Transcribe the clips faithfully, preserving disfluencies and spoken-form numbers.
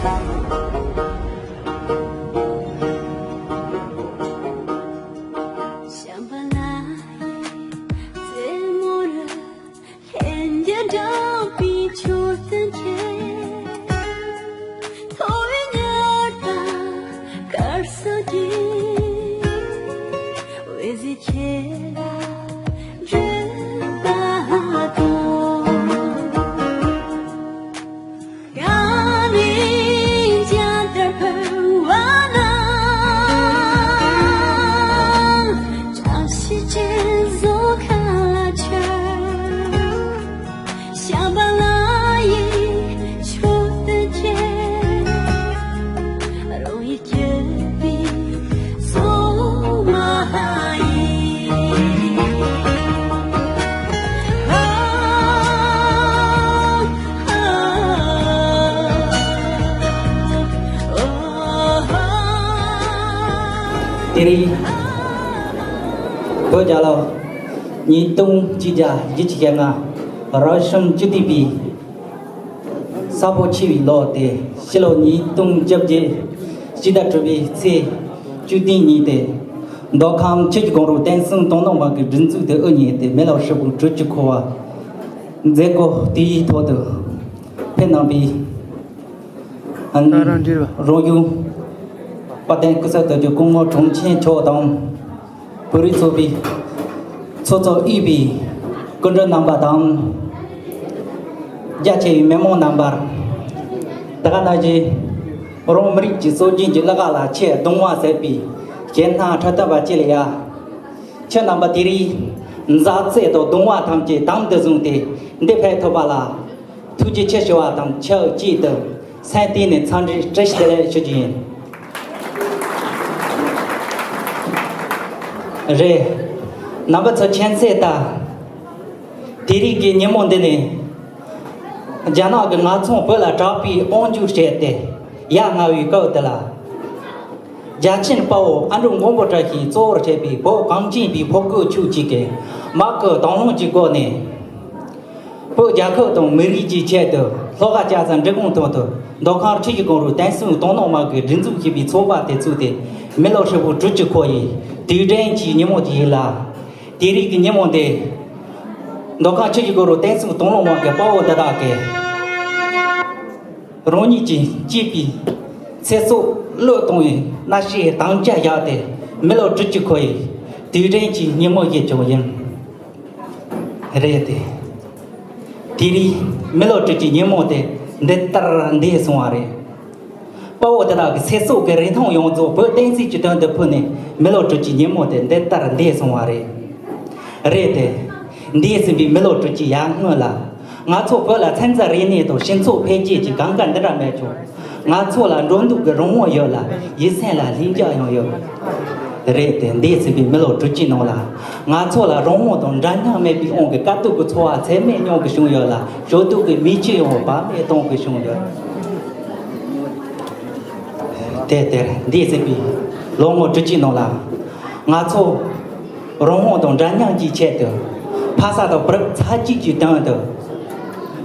བྱམས་པ་ལ་ཡི་རྩེ་མོ་རུ། ལྷན་རྒྱས་འདྲ་བའི་མཆོད་རྟེན་ཁྱེད། ཐོད་ཉར་དང་དཀར་གསལ་གྱི་འོད་ཟེར་ཁྱེད་ལ་བརྗོད་པ་དང་། ཡང་མིན་ཀྱང་དར་འཕེལ་བ་ན། བཀྲ་ཤིས་ཅན་བཟོ་མཁན་ལ་མཆོད། བྱམས་པ་ལ་ཡི་མཆོད་རྟེན་ཁྱེད། རང་ཡིད་ཀྱི་དེ་རིང་བོད་རྒྱལ་ལོ་ཉིས་སྟོང་གཅིག་བརྒྱ་བཞི་བཅུ་ཞེ་ལྔ། རབ་བྱུང་བཅུ་དུས་པའི་ས་ཕོ་ཆེ་བའི་ལོ་སྟེ། ཕྱི་ལོ་ཉིས་སྟོང་བཅོ་བརྒྱད་སྤྱི་ཟླ་དྲུག་པའི་ཚེས་བཅུ་བདུན་ཉིན་ཏེ། མདོ་ཁམས་ཆུ་བཞི་སྒང་དྲུག་བསྟན་སྲུང་དོ་སྣང་དམག་གི་སྒྲིག་འཛུགས་དེ་དབུ་བརྙེས་ཏེ། མི་ལོ་ཧྲིལ་པོ་དྲུག་ཅུ་འཁོར་བ་མཛད་སྒོ་དེའི་ཐོག་ཏུ་ཕེབས་གནང་བའི་ཨ་ནི་རང་ཡུལ་དཔལ་ལྡན་སྐུ་ཚབ་དོན་གཅོད་སྐུ་ངོ་དྲུང་ཆེ་མཆོག་དང་། བོད་རིགས་ཚོགས་པའི་ཚོགས་གཙོ་དབུས་པའི་སྐུ་མགྲོན་རྣམ་པ་དང་། རྒྱ་ཆེ་བའི་མི་མང་རྣམ་པ། དེ་ག་ནང་བཞིན་རང་མི་རིགས་ཀྱི་སྲོལ་རྒྱུན་གྱི་བསླབ་གཞི་ལ་ཆེས་གདུང་བ་ཟབ་པའི་སྐྱེས་ནག་འཁྲབ་སྟོན་པ་བཅས་ལ་ཡ། ཁྱེད་རྣམ་པ་དེ་རིང་མཛའ་བརྩེ་དང་གདུང་བ་ཐམས་ཅད་དམ་དུ་བཟུང་སྟེ་འདིར་ཕེབས་ཐུབ་པ་ལ། ཐུགས་རྗེ་ཆེ་ཞུ་བ་དང་ཆབས་ཅིག་ཏུ་སེམས་གཏིང་ནས་འཚམས་འདྲི་བཀྲ་ཤིས་བདེ་ལེགས་ཞུ་རྒྱུ་ཡིན། རེད། རྣམ་པ་ཚོ་མཁྱེན་གསལ་ལྟར། དེ་རིང་གི་ཉིན་མོ་འདི་ནི། རྒྱ་ནག་གིས་ང་ཚོ་བོད་ལ་དྲག་པོའི་དབང་སྒྱུར་བྱས་ཏེ་ཡ་ང་བའི་སྐབས་འདི་ལ། རྒྱལ་ཆེན་དཔའ་བོ་ཨ་འབྲུག་མགོན་པོ་བཀྲ་ཤིས་གཙོ་བོར་བྱས་པའི་བོད་གངས་ཅན་པའི་ཕོ་རྒོད་ཁྱུ་གཅིག་གིས་དམག་གི་དང་བླངས་ཀྱི་སྒོ་ནས། བོད་རྒྱལ་ཁབ་དང་མི་རིགས་ཀྱི་ཆེད་དུ་ལྷོ་ཁ་ལྕགས་ཟམ་འབྲི་གུང་ཐོག་ཏུ་མདོ་ཁམས་ཆུ་བཞི་སྒང་དྲུག་བསྟན་སྲུང་དོ་སྣང་དམག་གིས་སྒྲིག་འཛུགས་བྱས་པའི་ཚོགས་པ་དེ་ཚུགས་ཏེ་མི་ལོ་ཧྲིལ་པོ་དྲུག་ཅུ་འཁོར་བའི་དུས་དྲན་གྱི་ཉིན་མོ་དེ་ཡིན་ལ། དེ་རིང་གི་ཉིན་མོ་འདི་མདོ་ཁམས་ཆུ་བཞི་སྒང་དྲུག་བསྟན་སྲུང་དོ་སྣང་དམག་གི་དཔའ་བོ་འདི་དག་གིས་རང་ཉིད་ཀྱི་གཅེས་པའི་ཚེ་སྲོག་བློས་གཏོང་བའི་མནར་གཅོད་དམ་བཅའ་བཞག་སྟེ་མི་ལོ་དྲུག་ཅུ་འཁོར་བའི་དུས་དྲན་གྱི་ཉིན་མོ་ཞིག་ཀྱང་ཡིན། རེད་དེ། དེ་རིང་མི་ལོ་དྲུག་ཅུའི་ཉིན་མོ་དེ་འདི་ལྟར་འདས་སོང་བ་རེད། དཔའ་བོ་དེ་དག་གི་ཚེ་སྲོག་གི་རིན་ཐང་ཡོངས་རྫོགས་བོད་བསྟན་སྲིད་ཀྱི་དོན་དུ་ཕུལ་ནས་མི་ལོ་དྲུག་ཅུའི་ཉིན་མོ་དེ་འདི་ལྟར་འདས་སོང་བ་རེད། རེད་དེ། འདས་ཟིན་པའི་མི་ལོ་དྲུག་ཅུ་ཡར་སྔོན་ལ། ང་ཚོ་བོད་ལ་ཚན་རྩལ་རིག་གནས་དང་སྤྱི་ཚོགས་འཕེལ་རྒྱས་ཀྱི་གང་ག་འདི་འདྲ་མེད་ཀྱང་། ང་ཚོ་ལ་འགྲོ་འདུག་གི་རང་དབང་ཡོད་ལ་ཡིད་སེམས་ལ་ལྷིང་འཇགས་ཡང་ཡོད། རེད་དེ། འདས་ཟིན་པའི་མི་ལོ་དྲུག་ཅུའི་ནང་ལ། ང་ཚོ་ལ་རང་དབང་དང་འདྲ་མཉམ་མེད་པའི་དབང་གིས་དཀའ་སྡུག་གི་ཚོར་བ་ཚད་མེད་མྱོང་གི་བྱུང་ཡོད་ལ། ཞེ་སྡུག་གི་མིག་ཆུ་ཡང་བར་མེད་གཏོང་གི་བྱུང་ཡོད། དེ་ལྟར་འདས་ཟིན་པའི་ལོ་ངོ་དྲུག་ཅུའི་ནང་ལ། ང་ཚོ་རང་དབང་དང་འདྲ་མཉམ་གྱི་ཆེད་དུ་ཕ་ས་དང་བུ་རབས་ཚ་གཅིག་གི་དོན་དུ་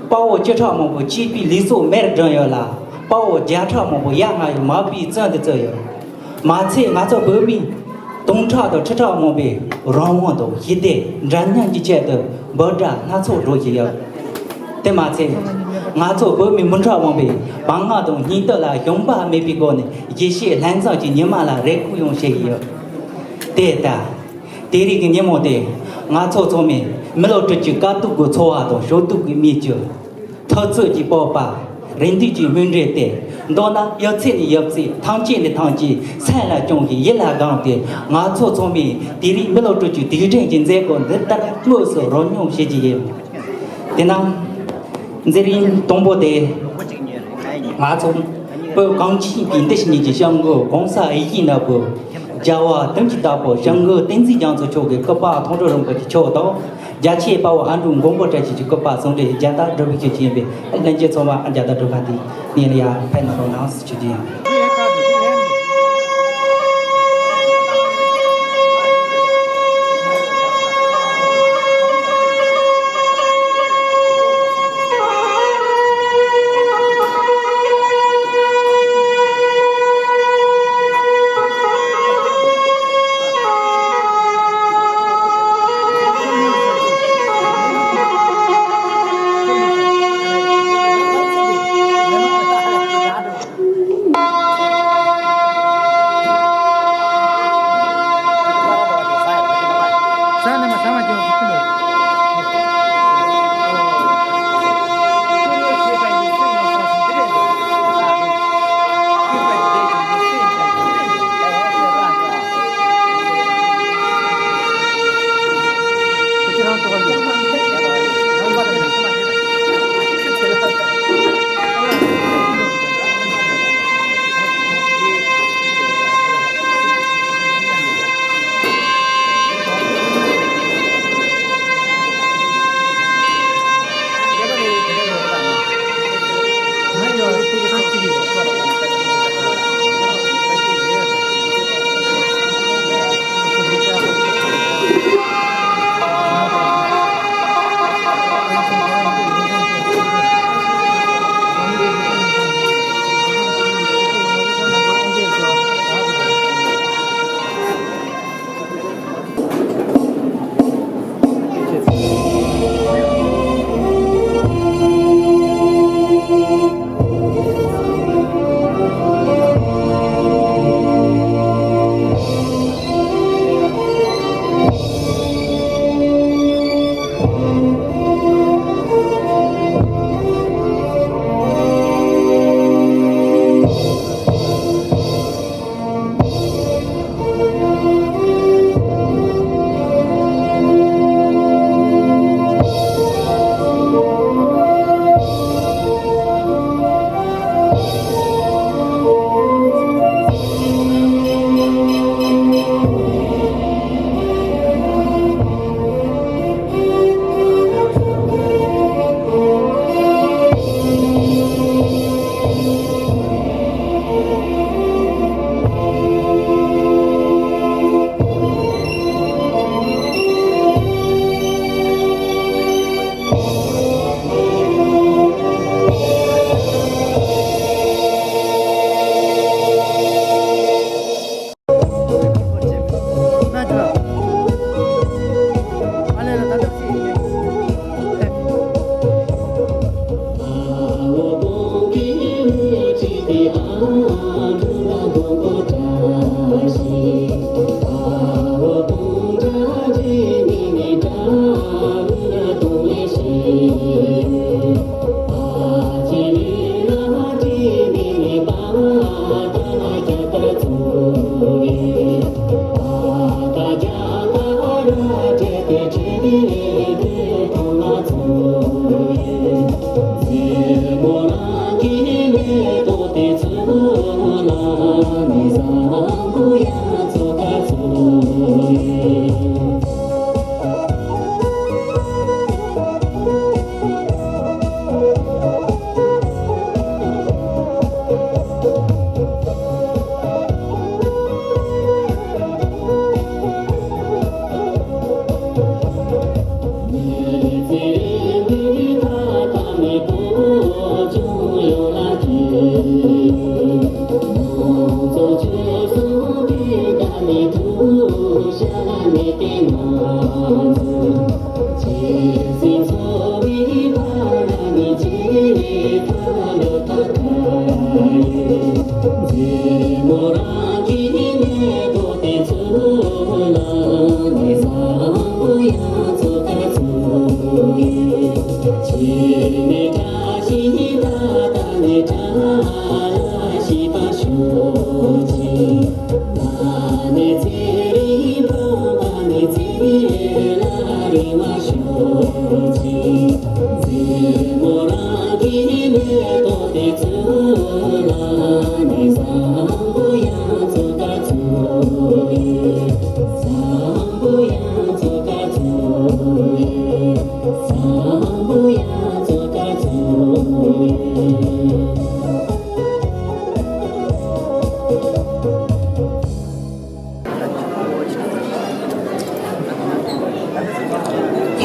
དཔའ་བོ་བཅུ་ཕྲག་མང་པོ་གཅེས་པའི་ལུས་སྲོག་མེར་བསྒྲོན་ཡོད་ལ། དཔའ་བོ་བརྒྱ་ཕྲག་མང་པོ་ཡ་ང་བའི་མ་བུའི་བཙོན་དུ་བཙུགས་ཡོད། མ་ཚད་ང་ཚོ་བོད་མི་སྟོང་ཕྲག་དང་ཁྲི་ཕྲག་མང་པོས་རང་དབང་དང་ཞི་བདེ་འདྲ་མཉམ་གྱི་ཆེད་དུ་འབོད་སྒྲ་སྣ་ཚོགས་སྒྲོག་བཞིན་ཡོད། དེ་མ་ཚད། ང་ཚོ་བོད་མི་མི་ཕྲ་མང་པོས་བར་ངན་དང་སྙིང་སྟོབས་ལ་ཞུམ་པ་མེད་པའི་སྒོ་ནས་ཡེ་ཤེས་ལྷན་འཛོམས་ཀྱི་ཉི་མ་ལ་རེ་སྐུལ་ཡང་བྱེད་ཀྱི་ཡོད། དེ་ལྟར། དེ་རིང་གི་ཉིན་མོ་དེ་ང་ཚོ་ཚང་མས་མི་ལོ་དྲུག་ཅུའི་དཀའ་སྡུག་གི་ཚོར་བ་དང་ཞེ་སྡུག་གི་མིག་ཆུ། འཐབ་རྩོད་ཀྱི་སྤོབས་པ། རེ་འདུན་གྱི་མུན་སྒྲིལ་ཏེ། མདོར་ན་ཡབ་ཚེ་ནས་ཡབ་ཚེ། ཐམས་ཅད་ནས་ཐམས་ཅད་སེམས་ལ་བཅངས་ཤིང་ཡིད་ལ་བསྒོམས་ཏེ། ང་ཚོ་ཚང་མས་དེ་རིང་མི་ལོ་དྲུག་ཅུའི་དུས་དྲན་གྱི་མཛད་སྒོ་འདི་ལྟར་དངོས་སུ་རོལ་མྱོང་བྱེད་ཀྱི་ཡིན། དེས་ན། མཛད་རིམ་དང་པོ་དེ། ང་ཚོ་བོད་གངས་ཅན་པའི་འདི་ཕྱི་གཉིས་ཀྱི་སྐྱབས་མགོན་༸གོང་ས་ཡིད་བཞིན་ནོར་བུ་རྒྱལ་བ་དོན་གྱི་བདག་པོ་སྐྱབས་མགོན་བསྟན་འཛིན་རྒྱ་མཚོ་མཆོག་གི་སྐུ་པར་མཐོང་གྲོལ་རིན་པོ་ཆེ་མཆོག་དང་། རྒྱ་ཆེའི་དཔའ་བོ་ཨ་འབྲུག་མགོན་པོ་བཀྲ་ཤིས་ཀྱི་སྐུ་པར་ཟུང་འབྲེལ་རྒྱལ་དར་སྒྲུབ་པའི་ཆེད་ཀྱི་ཡིན་པས། ལྷན་རྒྱས་ཚང་མ་རྒྱལ་དར་སྒྲུབ་པ་དེ་ཉིད་ལ་ཡར་ཕེབས་གནང་རོགས་གནང་ཞུ་རྒྱུ་ཡིན།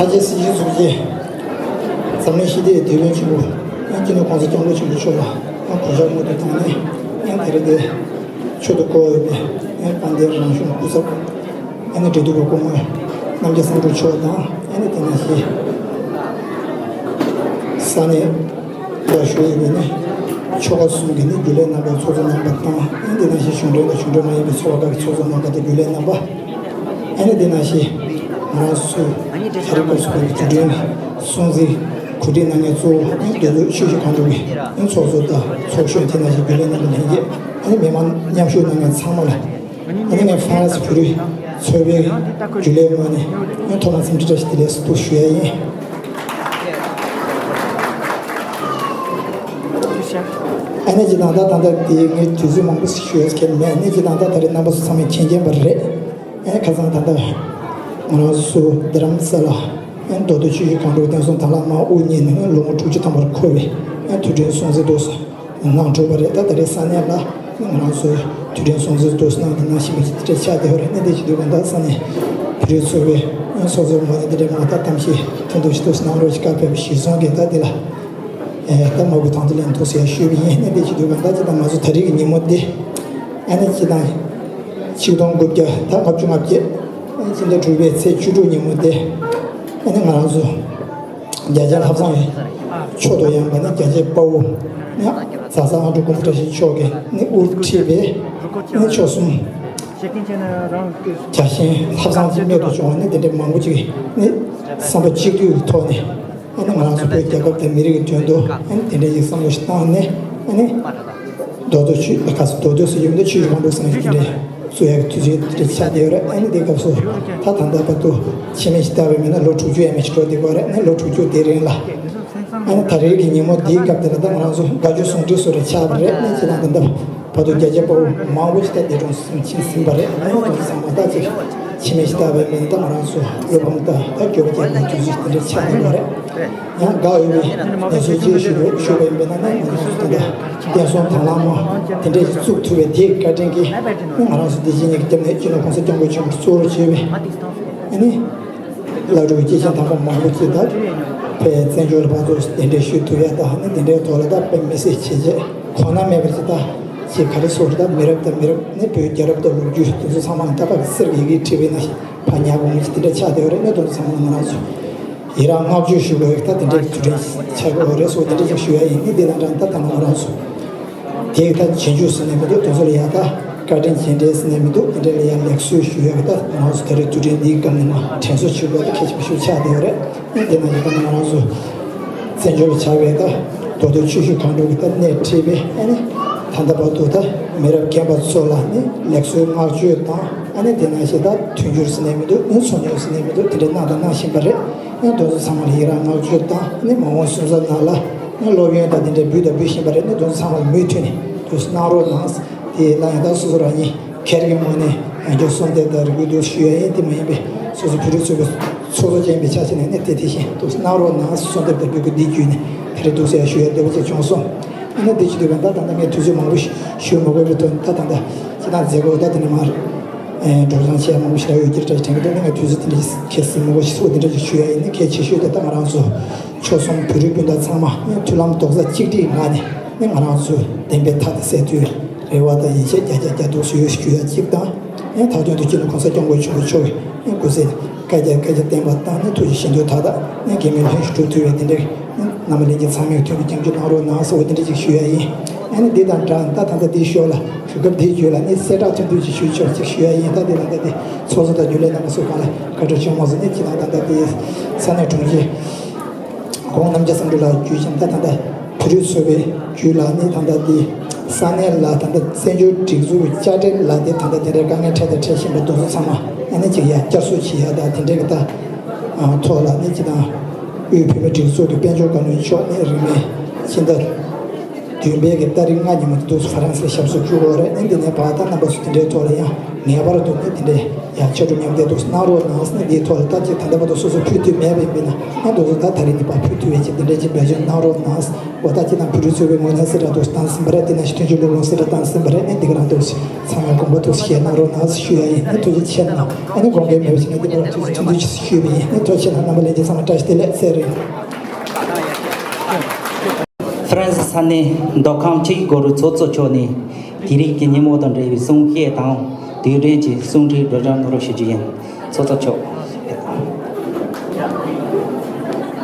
ལྷ་རྗེ་སྲིད་ཞིའི་གཟུགས་ཅན། འཛམ་གླིང་ཞི་བདེའི་དེད་དཔོན་ཆེན་པོ། ཡང་སྤྱི་ནོར་༸གོང་ས་༸སྐྱབས་མགོན་ཆེན་པོ་མཆོག་ལ་ཡང་གུས་ཕྱག་སྔོན་དུ་བཏང་ནས། ཡང་དེ་རིང་འདིར་མཆོག་ཏུ་བསྐོ་བའི་ཡང་དཔལ་ལྡན་རང་གཞུང་སྐུ་ཚབ། ཨ་ནི་འབྲེལ་གཏུག་པ་སྐུ་ངོ་རྣམ་རྒྱལ་བསམ་གྲུབ་མཆོག་དང་། ཨ་ནི་དེ་ནང་བཞིན་ས་གནས་ལ་བཞུགས་ཡོད་པའི་ནི་ཆོལ་ཁ་གསུམ་གྱི་ནི་རྒྱུན་ལས་རྣམ་པའི་ཚོགས་གཙོ་རྣམ་པ་དང་། ཨ་ནི་དེ་ནང་བཞིན་གཞུང་འབྲེལ་དང་གཞུང་འབྲེལ་མ་ཡིན་པའི་ཚོགས་པ་ཁག་གི་ཚོགས་གཙོ་རྣམ་པ་དང་རྒྱུན་ལས་རྣམ་པ། ཨ་ནི་དེ་ནང་བཞིན་ང་རང་ཚོའི་ད་རེས་སྐབས་སུ་བབས་པའི་དུས་དྲན་སྲུང་བརྩི་གོ་སྒྲིག་གནང་མཁན་གཙོ་བོ་ཨ་ནི་མདོ་སྟོད་ཆུ་བཞི་སྒང་དྲུག་གི་ཨ་ནི་ཚོགས་གཙོ་དང་ཚོགས་གཞོན། དེ་ནང་བཞིན་རྒྱུན་ལས་རྣམ་པ་ལྷན་རྒྱས། ཨ་ནི་མི་མང་མཉམ་ཞུགས་གནང་མཁན་ཚང་མ་ལ། ཨ་ནི་ངས་ཧྥ་རན་སི་བོད་རིགས་ཚོགས་པའི་རྒྱུན་ལས་ངོས་ནས་ཨ་ནི་ཐོག་མ་འཚམས་འདྲི་བཀྲ་ཤིས་བདེ་ལེགས་སུ་ཞུ་ཡ་ཡིན། ཨ་ནི་སྤྱིར་བཏང་ད་ད་ལྟ་དེ་ངས་དུས་ཚོད་མང་པོ་ཞུ་ཡས་མཁན་མེད། ཨ་ནི་སྤྱིར་བཏང་ད་ད་རེས་རྣམ་པ་ཚོ་ཚང་མས་མཁྱེན་མཁྱེན་པ་རེད། ཨ་ནི་ཁ་སང་ད་ལྟ་ང་རང་ཚོ་རྡ་རམ་ས་ལ་ཨ་ནི་མདོ་སྟོད་ཆུ་བཞི་སྒང་དྲུག་བསྟན་སྲུང་དྭང་བླངས་དམག་དབུ་བརྙེས་ནས་ལོ་ངོ་དྲུག་ཅུ་ཐམ་པར་འཁོར་བའི་ཨ་ནི་དུས་དྲན་སྲུང་བརྩི་འདུག་སེ་གནང་གྲུབ་པ་རེད། ད་ད་རེས་ས་གནས་ལ་ང་རང་ཚོའི་དུས་དྲན་སྲུང་བརྩི་འདུག་སེ་གནང་དེ་གནང་བཞིན་པ་དེ་འདྲ་ཆགས་བསྡད་པ་རེད། ཨ་ནི་དེ་བྱེད་དུས་གང་ལྟར་ས་གནས་བོད་རིགས་ཚོགས་པའི་ཚོགས་གཙོའི་ངོས་ནས་དེ་འདྲའི་མ་རྩ་གཏམ་བཤད་ཐུང་ཐུང་ཞིག་འདུག་སེ་གནང་རོགས་ཞེས་བཀའ་ཕེབས་པ་གཞིར་བཟུང་གིས་ད་འདི་ལ་ཨེ་ད་མ་བུ་དང་དུ་ལེན་ཐུགས་སེ་ཡ་ཞུས་པ་ཡིན། ཨ་ནི་དེ་བྱེད་དུས་གང་ལྟར་ཅི་ད་ང་ཚོ་ད་རེས་ཀྱི་ཉིན་མོ་འདི་ཨ་ནི་ཅི་ད་ཆིག་སྟོང་དགུ་བརྒྱ་ད་ལྔ་བཅུ་ང་བརྒྱད་ཨ་ནི་ཕྱི་ཟླ་དྲུག་པའི་ཚེས་བཅུ་དྲུག་ཉིན་མོ་འདི་ཨ་ནི་ང་རང་ཚོ་རྒྱ་ཆེན་ལྷ་བཟང་ཡི་མཆོག་ཏུ་ཡངས་པ་ནི་རྒྱལ་གཅེས་དཔའ་བོ་ནི་ཛ་སག་ཨ་འབྲུག་མགོན་པོ་བཀྲ་ཤིས་མཆོག་གིས་ནི་དབུ་ཁྲིད་པའི་ནི་ཆོལ་གསུམ་རྒྱལ་ཆེན་ལྷ་བཟང་གི་རྨད་དུ་བྱུང་བ་ནི་དེ་འདྲའི་མང་པོ་ཅིག་ནི་བསམ་པ་གཅིག་སྡུད་ཐོག་ནས་ཨ་ནི་ང་རང་ཚོ་བོད་རྒྱལ་ཁབ་དང་མི་རིགས་ཀྱི་དོན་དུ་ཨ་ནི་དེ་འདྲའི་ཞིག་བསམ་བློ་ཞིག་བཏང་ནས་ཨ་ནི། མདོ་སྟོད་ཆུ་ཁ་སོ་མདོ་སྟོད་སུ་ཡོད་འདི་ཆུ་ཡོད་ཁང་དུ་སེང་ཞིག་འདྲེ་སུ་ཡག་དུས་ཚོད་འདྲེ་ཆགས་བསྡད་ཡོད་རེད། ཨ་ནི་འདི་སྐབས་སུ་ད་ད་ལྟ་བར་དུ་ཕྱི་མིག་ཅིག་ལྟ་བའི་མི་ན་ལོ་དྲུག་ཅུ་ཡས་མས་ཤིག་འགྲོ་བསྡད་ཀྱི་ཡོད་རེད། ཨ་ནི་ལོ་དྲུག་ཅུ་དེ་རིང་ལ་ཨ་ནི་ད་རེས་ཀྱི་ཉིན་མོ་འདིའི་སྐབས་དེ་ལ་ད་ང་རང་ཚོ་དགའ་སྐྱོ་ཟུང་འབྲེལ་སུ་རེ་ཆགས་པ་རེད། ཨ་ནི་ཅི་དང་ད་ལྟ་བར་དུ་རྒྱ་ཆེ་དཔའ་བོ་མང་པོ་ཞིག་ད་འདས་གྲོངས་སུ་ཕྱིན་ཟིན་པ་རེད། ཨ་ནི་ཁོང་ཚོ་ཚང་མ་ད་ཅིག་ཕྱི་མིག་ཅིག་ལྟ་བའི་མི་ན་ད་ང་རང་ཚོ་བློ་ཕམ་དང་ད་འགྱོད་པ་སྐྱེ་བའི་དུས་ཚོད་དེ་འདྲ་ཆགས་བསྡད་ཀྱི་ཡོད་རེད། ཡང་དགའ་འོས་པའི་གནས་ཚུལ་ཅིག་ཞུ་ཞུ་བ་ཡིན་པས་ན་ནི་ང་རང་ཚོ་ད་ལྟ་བསྟན་སྲུང་དང་བླངས་དམག་དེ་འདྲས་ཞིག་བཙུགས་ཐུབ་པའི་དེའི་བཀའ་དྲིན་གྱིས་ང་རང་ཚོ་དེ་བཞིན་ཉིད་ཀྱི་སྐྱབས་གནས་སྤྱི་ནོར་༸གོང་ས་༸སྐྱབས་མགོན་ཆེན་པོ་གཙོ་བོར་བྱས་པའི་ཨ་ནི་བླ་སྤྲུལ་སྐྱེས་ཆེན་དམ་པ་མང་པོ་ཅིག་ད་ཕེབས་བཙན་བྱོལ་ལ་ཕར་ཚུར་གདན་འདྲེན་ཞུ་ཐུབ་ཡ་ད་ཨ་ནི་དེ་འདྲའི་ཐོག་ལ་ད་དཔེ་མི་སྲིད་བྱས་རྗེས་གོང་ན་མེད་པར་ཅིག་ད་ཅིག་ག་རེ་ཟེར་ད་མི་རབས་དང་མི་རབས་ནི་བོད་རྒྱལ་རབས་དང་ལོ་རྒྱུས་དེ་ཚོ་ཚང་མ་ལ་ད་ཕར་གསེར་གྱི་ཡི་གེ་བྲིས་པའི་ནང་བཞིན། ཕར་ཉར་དགོས་མི་ཅིག་དེ་འདྲ་ཆགས་བསྡད་ཡོད་རེད། གནད་དོན་ཚང་མ་ང་རང་ཚོ་ཡི་རང་བསྔགས་བརྗོད་ཞུ་དགོས་ཡོད། ད་དེ་འདྲའི་དུས་དྲན་ཆགས་ཀྱི་ཡོད་རེད་སོགས་དེ་འདྲ་ཅིག་ཞུ་ཡ་ཡིན། ནི་དེ་དང་འདྲ་ང་རང་ཚོ་དེ་ད་རྗེས་འཇུག་ཟེར་ནས་མི་འདུག་དེ་ཚོ་ལ་ཡ་ད་བཀའ་དྲིན་རྗེས་དྲན་ཟེར་ནས་མི་འདུག་དེ་འདྲ་ལ་ཡ་ལེགས་གསོལ་ཞུ་ཡ་གི་ད་ང་རང་ཚོ་ད་རེས་དུས་དྲན་འདིའི་སྐབས་ནས་མ་དྲན་གསོ་ཞུ་དགོས་ད་གལ་ཆེན་པོ་ཞིག་ཆགས་བསྡད་ཡོད་རེད། ནི་དེ་ན་ཡ་ད་ང་རང་ཚོ་བཙན་བྱོལ་བྱ་བའི་ད་མདོ་སྟོད་ཆུ་བཞི་སྒང་དྲུག་གི་ད་སྣེ་ཁྲིད་པའི་ཨ་ནི་ད་ལྟ་བར་དུ་ད་མི་རབས་རྒན་པ་ཚོ་ལ་ནི་ལེགས་གསོལ་བསྔགས་བརྗོད་དང་ཨ་ནི་དེ་ནང་བཞིན་ད་མཐུན་འགྱུར་ཟེར་ནས་མི་འདུག་ཨ་ནི་ཚོགས་ཉོག་ཟེར་ནས་མི་འདུག་དེ་འདྲའི་གནང་དང་གནང་བཞིན་པ་རེད། ཨ་ནི་དེ་ཚོ་ཚང་མ་ལ་ཡི་རང་བསྔགས་བརྗོད་དང་ཨ་ནི་མ་འོངས་སོན་རྩ་ནང་ལ་ཨ་ནི་སློབ་ཡོན་དང་དེ་འདྲའི་འབུལ་དང་འབུལ་བཞིན་པ་རེད། ཨ་ནི་དེ་ཚོ་ཚང་མ་ལ་མུ་མཐུད་ནས་དུ་གནང་རོགས་གནང་། དེ་ལ་ཡང་ད་སོ་སོ་རང་ཉིད་སྒེར་གྱི་ངོས་ནས་ཡང་བསྐྱར་གསོལ་འདེབས་དང་རེ་སྐུལ་འདུག་ཞུ་ཡ་ཡིན། དེ་མ་ཡིན་པའི་སོ་སོ་བོད་རིགས་ཚོགས་པའི་ཚོགས་གཙོ་ཅན་པའི་ཆ་ཤས་ནས་ནི་དེ་དེ་བཞིན་དུ་གནང་རོགས་གནང་། གསོལ་འདེབས་དང་འབོད་སྐུལ་འདི་བརྒྱུད་ནས་དེ་རེ་འདུག་ཟེར་ཞུ་ཡ་འདོད་པ་ཅིག་བྱུང་སོང་། ཨ་ནི་འདི་བྱེད་དུས་གང་ལྟར་ད་ལྟ་ངས་དུས་ཚོད་མང་པོ་ཞུ་མ་དགོས་པའི་དོན་ད་ད་ལྟ་ཅི་ད་མཛད་སྒོ་ད་དེ་ནས་མར་སྒྲོག་སྦྱང་བྱས་མང་པོ་ཞིག་ཡོད་ཀྱི་རེད་དྲན་གྱི་འདུག་ནི་ངས་དུས་ཚོད་དེ་འདྲ་གལ་སྲིད་མི་དགོས་ཤིག་སོགས་དེ་འདྲ་ཞིག་ཞུ་ཡ་ཡིན། ནི་གལ་ཆེ་ཤོས་དེ་ད་ང་རང་ཚོ་ཆོལ་གསུམ་བོད་རིགས་སྤུན་ཟླ་ཚང་མ་ནི་མཐུན་ལམ་རྡོག་རྩ་གཅིག་སྒྲིལ་ངང་ནས་ནི་ང་རང་ཚོའི་བདེན་པའི་མཐའ་དེ་གསལ་ཐུབ་རེ་བ་དང་ཡིད་ཆེས་བརྒྱ་ཆ་བརྒྱ་འདུག་ཞུ་ཡོད་ཞུ་ཡ་གཅིག་དང་། ཡང་མཐའ་དོན་དུ་སྤྱི་ནོར་༸གོང་ས་༸སྐྱབས་མགོན་ཆེན་པོ་མཆོག་གི་ཡང་སྐུ་ཚེ་བསྐལ་བརྒྱར་བསྐལ་བརྒྱར་བརྟན་པ་དང་ནི་ཐུགས་ཀྱི་བཞེད་དོན་མཐའ་དག་ནི་འགན་མེད་ལྷུན་གྱིས་གྲུབ་ཐུབ་པའི་དེ་འདྲའི་རྣམ་པ་ལྷན་རྒྱས་ཚང་མས་མཐུན་པའི་སྐྱབས་འཇུག་གནང་རོགས་གནང་ཟེར་བ་དེ་འདྲ་ཅིག་ཞུ་ཡ་ཡིན། ཨ་ནི་འདི་དང་འདྲ་ད་ད་ལྟ་འདིའི་ཞོར་ལ་གོ་སྐབས་འདིའི་བརྒྱུད་ལ་ནི་གསལ་བསྒྲགས་ཐུང་ཐུང་ཅིག་ཞུ་ཆོག་ཅིག་ཞུ་ཡ་ཡིན། ད་འདི་ད་ལྟ་འདི་ཚོགས་གཙོ་དང་རྒྱུན་ལས་རྣམ་པ་ཚོ་གང་ལ་བཀའ་འཁྲོལ་བྱུང་མ་སོང་ནི་ཅི་དང་ད་ལྟ་འདི་ས་གནས་དྲུང་ཆེ་གོང་རྣམ་རྒྱལ་བསམ་གྲུབ་ལགས་བརྒྱུད་བཞིན་ད་ད་ལྟ། བོད་རིགས་ཚོགས་པའི་བརྒྱུད་ལ་ནི་ད་ལྟ་འདི་ས་གནས་ལ་ད་ལྟ་བཙན་བྱོལ་སྒྲིག་འཛུགས་ཀྱི་དཔྱ་ཁྲལ་ལ་དེ་ད་ལྟ་དེ་འདྲའི་དཀའ་ངལ་འཕྲད་དང་འཕྲད་བཞིན་པ་དེ་ཚོ་ཚང་མ་ཨ་ནི་ཅིག་ཡར་བསྐྱར་གསོ་བྱེད་ཡ་དང་དེ་འདྲའི་གི་ད་ཐོག་ལ་ནི་ཅི་དང་དབུས་བོད་མིའི་སྒྲིག་འཛུགས་ཀྱི་དཔལ་འབྱོར་བཀའ་བློན་མཆོག་ནི་རིང་མིན་ཕྱི་ཟླ་བདུན་པའི་གི་ཏ་རིག་ལྔ་ཉིན་མོ་དེ་དུས་ཧྥ་རན་སིར་ཞབས་སོར་འཇུག་དགོས་རེད། ཨ་ནི་འདི་ནས་བར་ད་རྣམ་པ་ཚོ་དེ་འདྲའི་ཐོག་ལ་ཡང་ངེས་པར་དུ་ནི་དེ་འདྲའི་ཡང་ཕྱར་གྲུ་མཉམ་འདེགས་འདུག་གནང་རོགས་གནང་ཟེར་ནས་འདིའི་ཐོག་ལ་ད་ཅིག་ད་ལྟ་བར་དུ་སོ་སོ་ཕུལ་ཐུབ་མེད་པ་ཡིན་པས་ན་ཨ་འདུག་ཟེར་ད་ད་རེས་འདི་པར་ཕུལ་ཐུབ་པའི་ཆེད་འདི་འདྲའི་ཅིག་འབད་བརྩོན་གནང་རོགས་གནང་ཟེར། འོ་ད་ཅི་དང་བོད་རིགས་ཚོགས་པའི་ངོས་ནས་གསལ་བསྒྲགས་འདུག་བཏང་ཟིན་པ་རེད། དེ་ནང་བཞིན་མཐུན་སྦྱོར་སློབ་སྦྱོང་གསལ་བསྒྲགས་བཏང་ཟིན་པ་རེད། ཨེ་འདི་ག་རང་འདུག་ཚང་མས་དགོངས་པ་འདུག་ཞེས་གནང་རོགས་གནང་ཞུ་ཡ་ཡིན། ཨེ་ཐུགས་རྗེ་ཆེ་གནང་། ཨེ་ནི་དགོངས་འགལ་མེད་པ་ཞིག་ནས་འདི་པར་ཐུགས་རྗེ་ཐུགས་རྗེ་ཆེ་ཞུས་པ་ཡིན། ཨེ་ཐུགས་རྗེ་ཆེ་གནང་། རྣམ་པ་ལྷན་རྒྱས་ཚང་མ་བཀྲ་ཤིས་བདེ་ལེགས། ཚེ་རིང་། ཧྥ་རན་སི་ས་གནས་མདོ་ཁམས་ཆུ་བཞི་སྒང་དྲུག་ཚོགས་གཙོ་མཆོག་ནས་དེ་རིང་གི་ཉིན་མོ་དང་འབྲེལ་བའི་གསུང་བཤད་དང་དུས་དྲན་གྱི་གསུང་འཕྲིན་སྒྲོག་སྦྱང་གནང་རོགས་ཞུ་རྒྱུ་ཡིན། ཚོགས་གཙོ་མཆོག་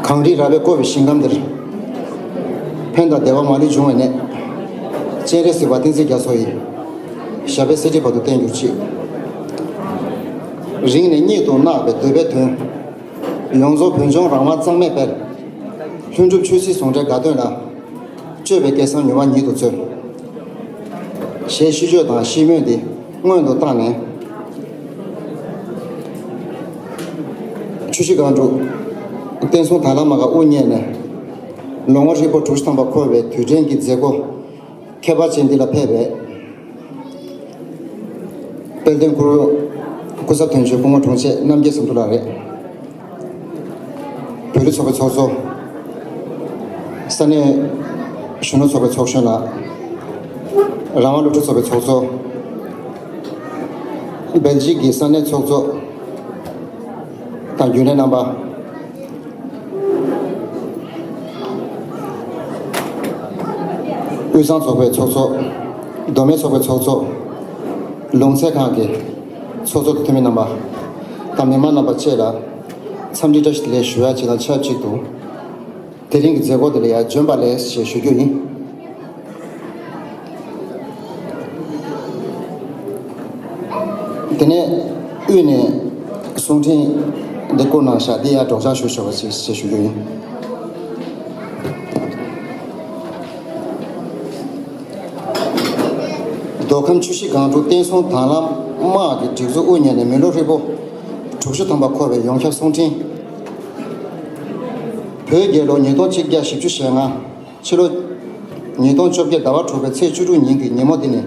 གངས་རི་ར་བས་བསྐོར་བའི་ཞིང་ཁམས་འདིར། ཕན་དང་བདེ་བ་མ་ལུས་འབྱུང་བའི་གནས། སྤྱན་རས་གཟིགས་དཔལ་བསྟན་འཛིན་རྒྱ་མཚོ་ཡི། ཞབས་པད་སྲིད་མཐའི་བར་དུ་བརྟན་གྱུར་ཅིག་རིང་ནས་གཉིད་དུ་བརྣག་པའི་འདོད་པའི་དོན། ཡོངས་རྫོགས་བོད་ལྗོངས་རང་དབང་གཙང་མའི་དཔལ། ལྷུན་གྲུབ་ཆོས་སྲིད་ཟུང་འབྲེལ་དགའ་སྟོན་ལ། སྤྱོད་པའི་སྐལ་བཟང་མྱུར་བ་ཉིད་དུ་སྩོལ། ཞེས་ཤིས་བརྗོད་དང་ཤིས་སྨོན་འདི་སྔོན་དུ་བཏང་ནས། ཆུ་བཞི་སྒང་དྲུག་བསྟན་སྲུང་དྭང་བླངས་དམག་གི་དབུ་བརྙེས་ནས། ལོ་ངོ་ཧྲིལ་པོ་དྲུག་ཅུ་ཐམ་པ་འཁོར་བའི་དུས་དྲན་གྱི་མཛད་སྒོ་ཁྱད་པར་ཅན་འདི་ལ་ཕེབས་པའི། དཔལ་ལྡན་སྐུ་རུ་སྐུ་ཚབ་དོན་གཅོད་སྐུ་ངོ་དྲུང་ཆེ་རྣམ་རྒྱལ་ཟམ་གདོང་ལགས་རེད། བོད་རིགས་ཚོགས་པའི་ཚོགས་གཙོ། ས་གནས་གཞོན་ནུ་ཚོགས་པའི་ཚོགས་གཞོན་ལགས། རང་དབང་སློབ་ཕྲུག་ཚོགས་པའི་ཚོགས་གཙོ། སྦེལ་ཇིག་གི་ས་གནས་ཚོགས་གཙོ་དང་རྒྱུན་ལས་རྣམ་པ། དབུས་གཙང་ཚོགས་པའི་ཚོགས་གཙོ། མདོ་སྨད་ཚོགས་པའི་ཚོགས་གཙོ། ལུང་ཚན་ཁང་གི་ཚོགས་གཙོ་དང་འཐུས་མི་རྣམ་པ་དང་མི་མང་རྣམ་པ་བཅས་ལ་འཚམས་འདྲི་བཀྲ་ཤིས་བདེ་ལེགས་ཞུ་ཡ་བཅས་དང་ཆབས་ཅིག་ཏུ། དེ་རིང་གི་མཛད་སྒོ་འདི་ལ་ཡང་འབྱོན་པ་ལེགས་ཞེས་ཞུ་རྒྱུ་ཡིན། དེ་ནས་དབུས་ནས་གསུང་འཕྲིན་འདི་བསྐུར་གནང་ཤག་འདི་ཡང་སྒྲོག་སྦྱང་ཞུ་ཆོག་པ་ཞིག་ཞེས་ཞུ་རྒྱུ་ཡིན། མདོ་ཁམས་ཆུ་བཞི་སྒང་དྲུག་བསྟན་སྲུང་དྭང་བླངས་དམག་གི་སྒྲིག་འཛུགས་དབུ་བརྙེས་ནས་མི་ལོ་ཧྲིལ་པོ་དྲུག་ཅུ་ཐམ་པ་འཁོར་བའི་ཡོངས་ཁྱབ་གསུང་འཕྲིན། བོད་རྒྱལ་ལོ་ཉིས་སྟོང་གཅིག་བརྒྱ་བཞི་བཅུ་ཞེ་ལྔ། ཕྱི་ལོ་ཉིས་སྟོང་བཅོ་བརྒྱད་ཟླ་བ་དྲུག་པའི་ཚེས་བཅུ་དྲུག་ཉིན་གྱི་ཉིན་མོ་འདི་ནི།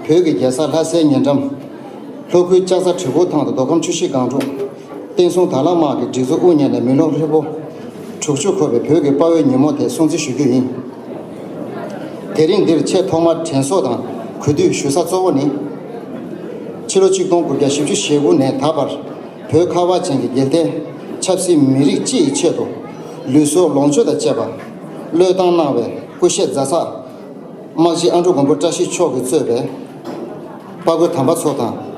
བོད་ཀྱི་རྒྱལ་ས་ལྷ་སའི་ཉེ་འགྲམ། ལྷོ་ཁུལ་ལྕགས་རྩ་གྲི་གུར་ཐང་དུ་མདོ་ཁམས་ཆུ་བཞི་སྒང་དྲུག་བསྟན་སྲུང་དྭང་བླངས་དམག་གི་སྒྲིག་འཛུགས་དབུ་བརྙེས་ནས་མི་ལོ་ཧྲིལ་པོ་དྲུག་ཅུ་འཁོར་བའི་བོད་ཀྱི་དཔའ་བོའི་ཉིན་མོ་དེ་སྲུང་བརྩི་ཞུ་རྒྱུ་ཡིན། དེ་རིང་འདིར་ཆེས་ཐོག་མར་དྲན་གསོ་དང་གུས་འདུད་ཞུ་ས་གཙོ་བོ་ནི། ཕྱི་ལོ་ཆིག་སྟོང་དགུ་བརྒྱ་བཞི་བཅུ་ཞེ་དགུ་ནས་ད་བར། བོད་ཁ་བ་ཅན་གྱི་རྒྱལ་བསྟན་ཆབ་སྲིད་མི་རིགས་སྤྱི་ཡི་ཆེད་དུ་ལུས་སྲོག་ལོངས་སྤྱོད་དང་བཅས་པ་བློས་བཏང་གནང་བའི་སྐུ་གཤེགས་ཛ་སག་དམག་སྤྱི་ཨ་འབྲུག་མགོན་པོ་བཀྲ་ཤིས་མཆོག་གིས་གཙོས་པའི་དཔའ་རྒོད་དམ་པ་ཚོ་དང་།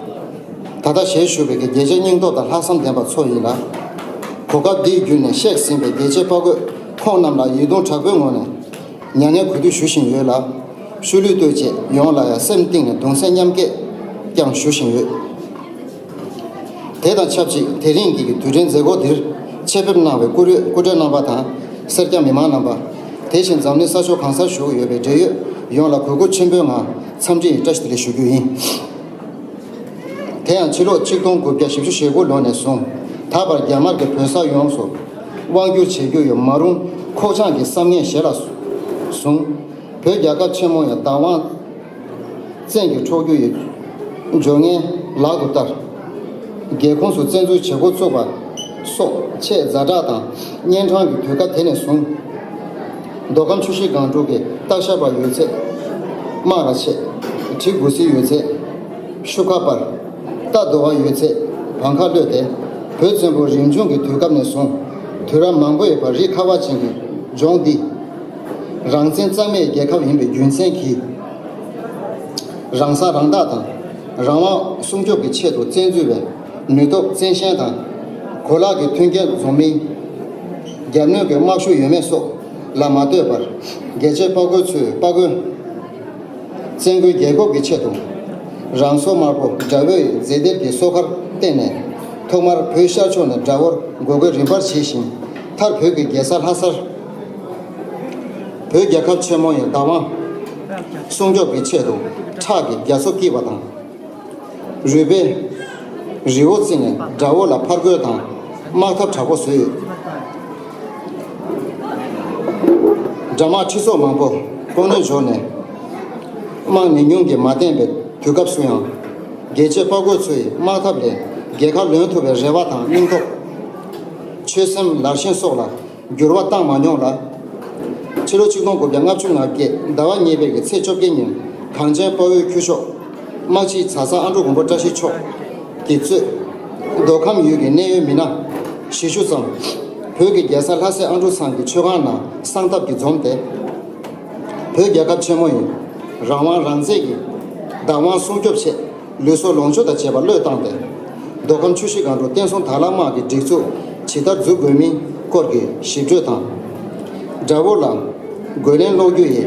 ད་ལྟ་ཞལ་བཞུགས་པའི་རྒྱལ་གཅེས་སྙིང་སྟོབས་དང་ལྷག་བསམ་ལྡན་པ་ཚོ་ཡིན་ལ། གོ་སྐབས་འདི་བརྒྱུད་ནས་གཤེགས་ཟིན་པའི་རྒྱལ་གཅེས་དཔའ་རྒོད་ཁོང་རྣམས་ལ་ཡིད་གདུང་དྲག་པོའི་ངང་ནས་མྱ་ངན་གུས་འདུད་ཞུ་བཞིན་ཡོད་ལ། ཤུལ་ལུས་ལྟོས་བཅས་ཡོངས་ལ་ཡང་སེམས་གཏིང་ནས་གདུང་སེམས་མཉམ་སྐྱེད་ཀྱང་ཞུ་བཞིན་ཡོད། དེ་དང་ཆབས་ཅིག་དེ་རིང་གི་དུས་དྲན་མཛད་སྒོ་འདིར་ཆེད་ཕེབས་གནང་བའི་སྐུ་མགྲོན་སྐུ་མགྲོན་རྣམ་པ་དང་སེར་སྐྱ་མི་མང་རྣམ་པ། དེ་བཞིན་འཛམ་གླིང་ས་ཕྱོགས་གང་སར་བཞུགས་ཡོད་པའི་འབྲེལ་ཡོད་ཡོངས་ལ་གུས་བཀུར་ཆེན་པོའི་ངང་འཚམས་འདྲི་ཡི་བཀྲ་ཤིས་བདེ་ལེགས་ཞུ་རྒྱུ་ཡིན། དེ་ཡང་ཕྱི་ལོ་ཆིག་སྟོང་དགུ་བརྒྱ་བཞི་བཅུ་ཞེ་དགུ་ལོ་ནས་བཟུང་ད་བར་རྒྱ་དམར་གྱིས་བོད་ས་ཡོངས་སུ་དབང་བསྒྱུར་བྱེད་རྒྱུ་ཡི་མ་རུངས་ཁོག་བཅངས་ཀྱི་བསམ་ངན་ཞེ་ལ་བཟུང་། བོད་རྒྱལ་ཁབ་ཆེན་མོ་ཡང་བདག་དབང་བཙན་གྱིས་འཕྲོག་རྒྱུ་ཡི་སྦྱོར་ངན་ལག་ཏུ་བསྟར། རྒྱལ་ཁོངས་སུ་བཙན་འཛུལ་བྱེད་འགོ་བཙུགས་པ་སོགས་ཆེས་ཛ་དྲག་དང་གཉན་འཕྲང་གི་དུས་སྐབས་དེ་ནས་བཟུང་། མདོ་ཁམས་ཆུ་བཞི་སྒང་དྲུག་གི་སྟག་ཤར་བར་ཡོད་ཚད་སྨག་ར་ཆེ། གྲི་གུ་སིའི་ཡོད་ཚད་ཤུ་ཁ་བར། རྟ་རྡོ་བ་ཡོད་ཚད་བང་ཁ་གློད་དེ་བོད་བཙན་པོ་རིམ་བྱུང་གི་དུས་སྐབས་ནས་བཟུང་དུས་རབས་མང་པོའི་བར་རི་ཁ་བ་ཅན་གྱི་ལྗོངས་འདི་རང་བཙན་གཙང་མའི་རྒྱལ་ཁབ་ཡིན་པའི་རྒྱུ་མཚན་གྱིས། རང་ས་རང་བདག་དང་རང་དབང་སྲུང་སྐྱོབ་ཀྱི་ཆེད་དུ་བཙན་འཛུལ་བའི་ནུས་སྟོབས་བཙན་ཞེན་དང་གོ་ལག་གི་མཐུན་རྐྱེན་འཛོམས་མིན། རྒྱབ་གནོན་གྱི་དམག་ཤུགས་ཡོད་མེད་སོགས་ལ་མ་ལྟོས་པར་རྒྱལ་གཅེས་དཔའ་རྒོད་ཚོས་དཔའ་རྒོད་བཙན་རྒོལ་རྒྱལ་འགོག་གི་ཆེད་དུ་རང་སྲོག་དམར་པོ་དགྲ་བོའི་མཛེས་སྡེར་གྱི་སོ་ཁར་བརྟེན་ནས་ཐོག་མར་བོད་ཤར་ཕྱོགས་ནས་དགྲ་བོར་མགོ་རྒོལ་རིམ་པར་བྱས་ཤིང་མཐར་བོད་ཀྱི་རྒྱལ་ས་ལྷ་སར། བོད་རྒྱལ་ཁབ་ཆེན་མོ་ཡི་བདག་དབང་སྲུང་སྐྱོབ་ཀྱི་ཆེད་དུ་ཁྲག་གི་རྒྱ་མཚོ་བསྐྱིལ་བ་དང་། རུས་པའི་རི་བོ་བརྩིགས་ནས་དགྲ་བོ་ལ་ཕར་རྒོལ་དང་དམག་འཐབ་དྲག་པོ་བཟོས་ཡོད། དགྲ་དམག་ཁྲི་ཚོ་མང་པོ་ཀོ་གནོན་འབྱོར་ནས་དམག་ཉུང་ཉུང་གིས་མ་བསྟེན་པའི་དུས་སྐབས་སུ་ཡང་རྒྱལ་གཅེས་དཔའ་རྒོད་ཚོ་ཡི་དམག་འཐབ་ལས་རྒྱལ་ཁ་ལོན་ཐུབ་པའི་རེ་བ་དང་སྙིང་སྟོབས། ཆོད་སེམས་ལར་ཞེན་སོགས་ལ་འགྱུར་བ་བཏང་མ་མྱོང་ལ། ཕྱི་ལོ་ཆིག་སྟོང་དགུ་བརྒྱ་ལྔ་བཅུ་ང་བརྒྱད་ཟླ་བ་གཉིས་པའི་གི་ཚེས་བཅོ་བརྒྱད་ཉིན་གངས་ཅན་དཔའ་བོའི་ཁྱུ་མཆོག་དམག་སྤྱི་ཛ་སག་ཨ་འབྲུག་མགོན་པོ་བཀྲ་ཤིས་མཆོག་གིས་གཙོས་མདོ་ཁམས་ཡུལ་གྱི་གནད་ཡོད་མི་སྣ་བཞི་བཅུ་ཙམ་བོད་ཀྱི་རྒྱལ་ས་ལྷ་སའི་ཨ་འབྲུག་ཚང་གི་མཆོད་ཁང་ནང་གསང་སྟབས་ཀྱིས་འཛོམས་ཏེ། བོད་རྒྱལ་ཁབ་ཆེན་མོ་ཡི་རང་དབང་རང་བཙན་གྱི་བདག་དབང་སྲུང་སྐྱོབ་ཆེད་ལུས་སྲོག་ལོངས་སྤྱོད་དང་བཅས་པ་བློས་བཏང་སྟེ། མདོ་ཁམས་ཆུ་བཞི་སྒང་དྲུག་བསྟན་སྲུང་དར་ལག་དམག་གི་སྒྲིག་འཛུགས་ཇི་ལྟར་འཛུགས་དགོས་མིན་སྐོར་གྱི་ཞིབ་འཇུག་དང་། དགྲ་བོ་ལ་རྒོལ་ལན་སློག་རྒྱུ་ཡི་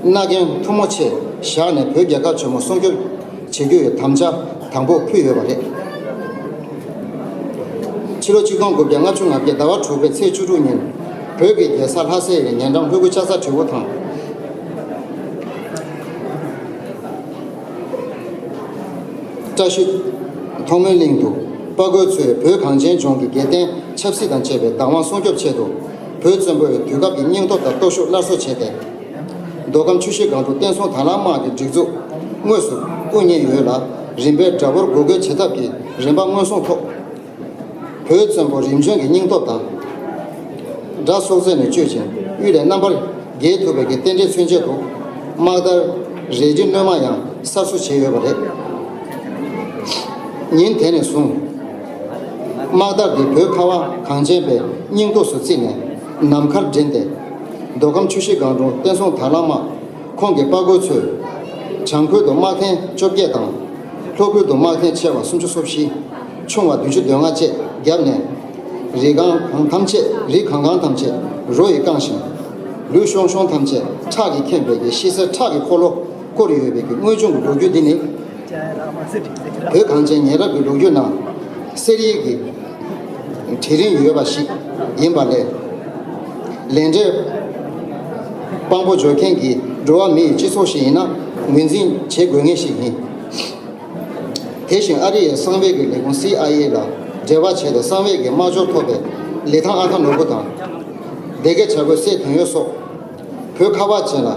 མནའ་གན་ཐུན་མོང་ཆེད་བཞག་ནས་བོད་རྒྱལ་ཁབ་ཆེན་མོ་སྲུང་སྐྱོབ་བྱེད་རྒྱུ་ཡི་དམ་བཅའ་དང་པོ་ཕུལ་ཡོད་པ་རེད། ཕྱི་ལོ་ཆིག་སྟོང་དགུ་བརྒྱ་ལྔ་བཅུ་ང་བརྒྱད་ཟླ་བ་དྲུག་པའི་ཚེས་བཅུ་དྲུག་ཉིན་བོད་ཀྱི་རྒྱལ་ས་ལྷ་སའི་ཉེ་འགྲམ་ལྷོ་ཁུལ་ལྕགས་ཚ་དྲིལ་བུ་དང་། བཀྲ་ཤིས་མཐོང་སྨོན་གླིང་དུ་དཔའ་རྒོད་ཚོས་བོད་གངས་ཅན་ལྗོངས་ཀྱི་རྒྱལ་བསྟན་ཆབ་སྲིད་དང་བཅས་པའི་བདག་དབང་སྲུང་སྐྱོབ་ཆེད་དུ་བོད་བཙན་པོའི་དུས་སྐབས་ཀྱི་སྙིང་སྟོབས་དང་སྟོབས་ཤུགས་སླར་གསོ་བྱས་ཏེ། མདོ་ཁམས་ཆུ་བཞི་སྒང་དྲུག་བསྟན་སྲུང་དར་ལག་དམག་གི་སྒྲིག་འཛུགས་དངོས་སུ་དབུ་བརྙེས་ཡོད་ལ། རིམ་པས་དགྲ་བོར་འགོག་རྒོལ་བྱེད་ཐབས་ཀྱི་རིམ་པ་སྔོན་སོང་ཐོག་བོད་བཙན་པོ་རིམ་བྱོན་གྱི་སྙིང་སྟོབས་དང་། དགྲ་སྲོག་རྩ་ནས་གཅོད་ཅིང་དབུས་ལས་རྣམ་པར་རྒྱལ་ཐུབ་པའི་གི་རྟེན་འབྲེལ་མཚོན་ཆེད་དུ་དམག་དར་རལ་གྲི་བསྣོལ་མ་ཡང་གསར་བཟོ་བྱས་ཡོད་པ་རེད། ཉིན་དེ་ནས་བཟུང་། དམག་དར་འདི་བོད་ཁ་བ་གངས་ཅན་པའི་སྙིང་སྟོབས་སུ་བརྩིས་ནས་ནམ་མཁར་བསྒྲེངས་ཏེ། མདོ་ཁམས་ཆུ་བཞི་སྒང་དྲུག་བསྟན་སྲུང་དར་ལག་དམག་ཁོངས་ཀྱི་དཔའ་རྒོད་ཚོས། བྱང་ཁུལ་དུ་དམག་ཐེངས་བཅོ་བརྒྱད་དང་། ལྷོ་ཁུལ་དུ་དམག་ཐེངས་ཆེ་བ་སུམ་ཅུ་སོ་བཞི། ཆུང་བ་བདུན་ཅུ་དོན་ལྔ་བཅས་བརྒྱབ་ནས། རི་སྒང་གང་ཐམས་ཅད་རི་གང་གང་ཐམས་ཅད་རོ་ཡིས་བཀང་ཞིང་། ལུས་ཤོང་ཤོང་ཐམས་ཅད་ཁྲག་གིས་ཁེངས་པའི་གི་ཤི་གསེར་ཁྲག་གི་འཁོར་ལོ་བསྐོར་ཡོད་པའི་གི་དངོས་བྱུང་གི་ལོ་རྒྱུས་འདི་ནི། བོད་གངས་ཅན་ཉེ་རབས་ཀྱི་ལོ་རྒྱུས་ནང་གསེར་ཡིག་གི་གྲལ་རིམ་ཡོད་པ་ཞིག་ཡིན་པ་ལས། ལས་འབྲས་དཔང་པོ་འཇོག་མཁན་གྱི་འགྲོ་བ་མི་ཡི་སྤྱི་ཚོགས་ཤིག་ཡིན་ན་ངོས་འཛིན་བྱེད་དགོས་ངེས་ཤིག་ཡིན། དེ་བཞིན་ཨ་རི་ཡའི་གསང་བའི་གི་ལས་ཁུངས་སི་ཨའི་ཨེ་ལ་འབྲེལ་བ་བྱས་ཏེ་གསང་བའི་གི་དམག་འབྱོར་ཐོབ་པའི་ལི་ཐང་ཨ་ཐ་ནོར་བུ་དང་། སྡེ་དགེ་བྱ་རྒོད་སྲས་དོན་ཡོད་སོགས། བོད་ཁ་བ་ཅན་ལ་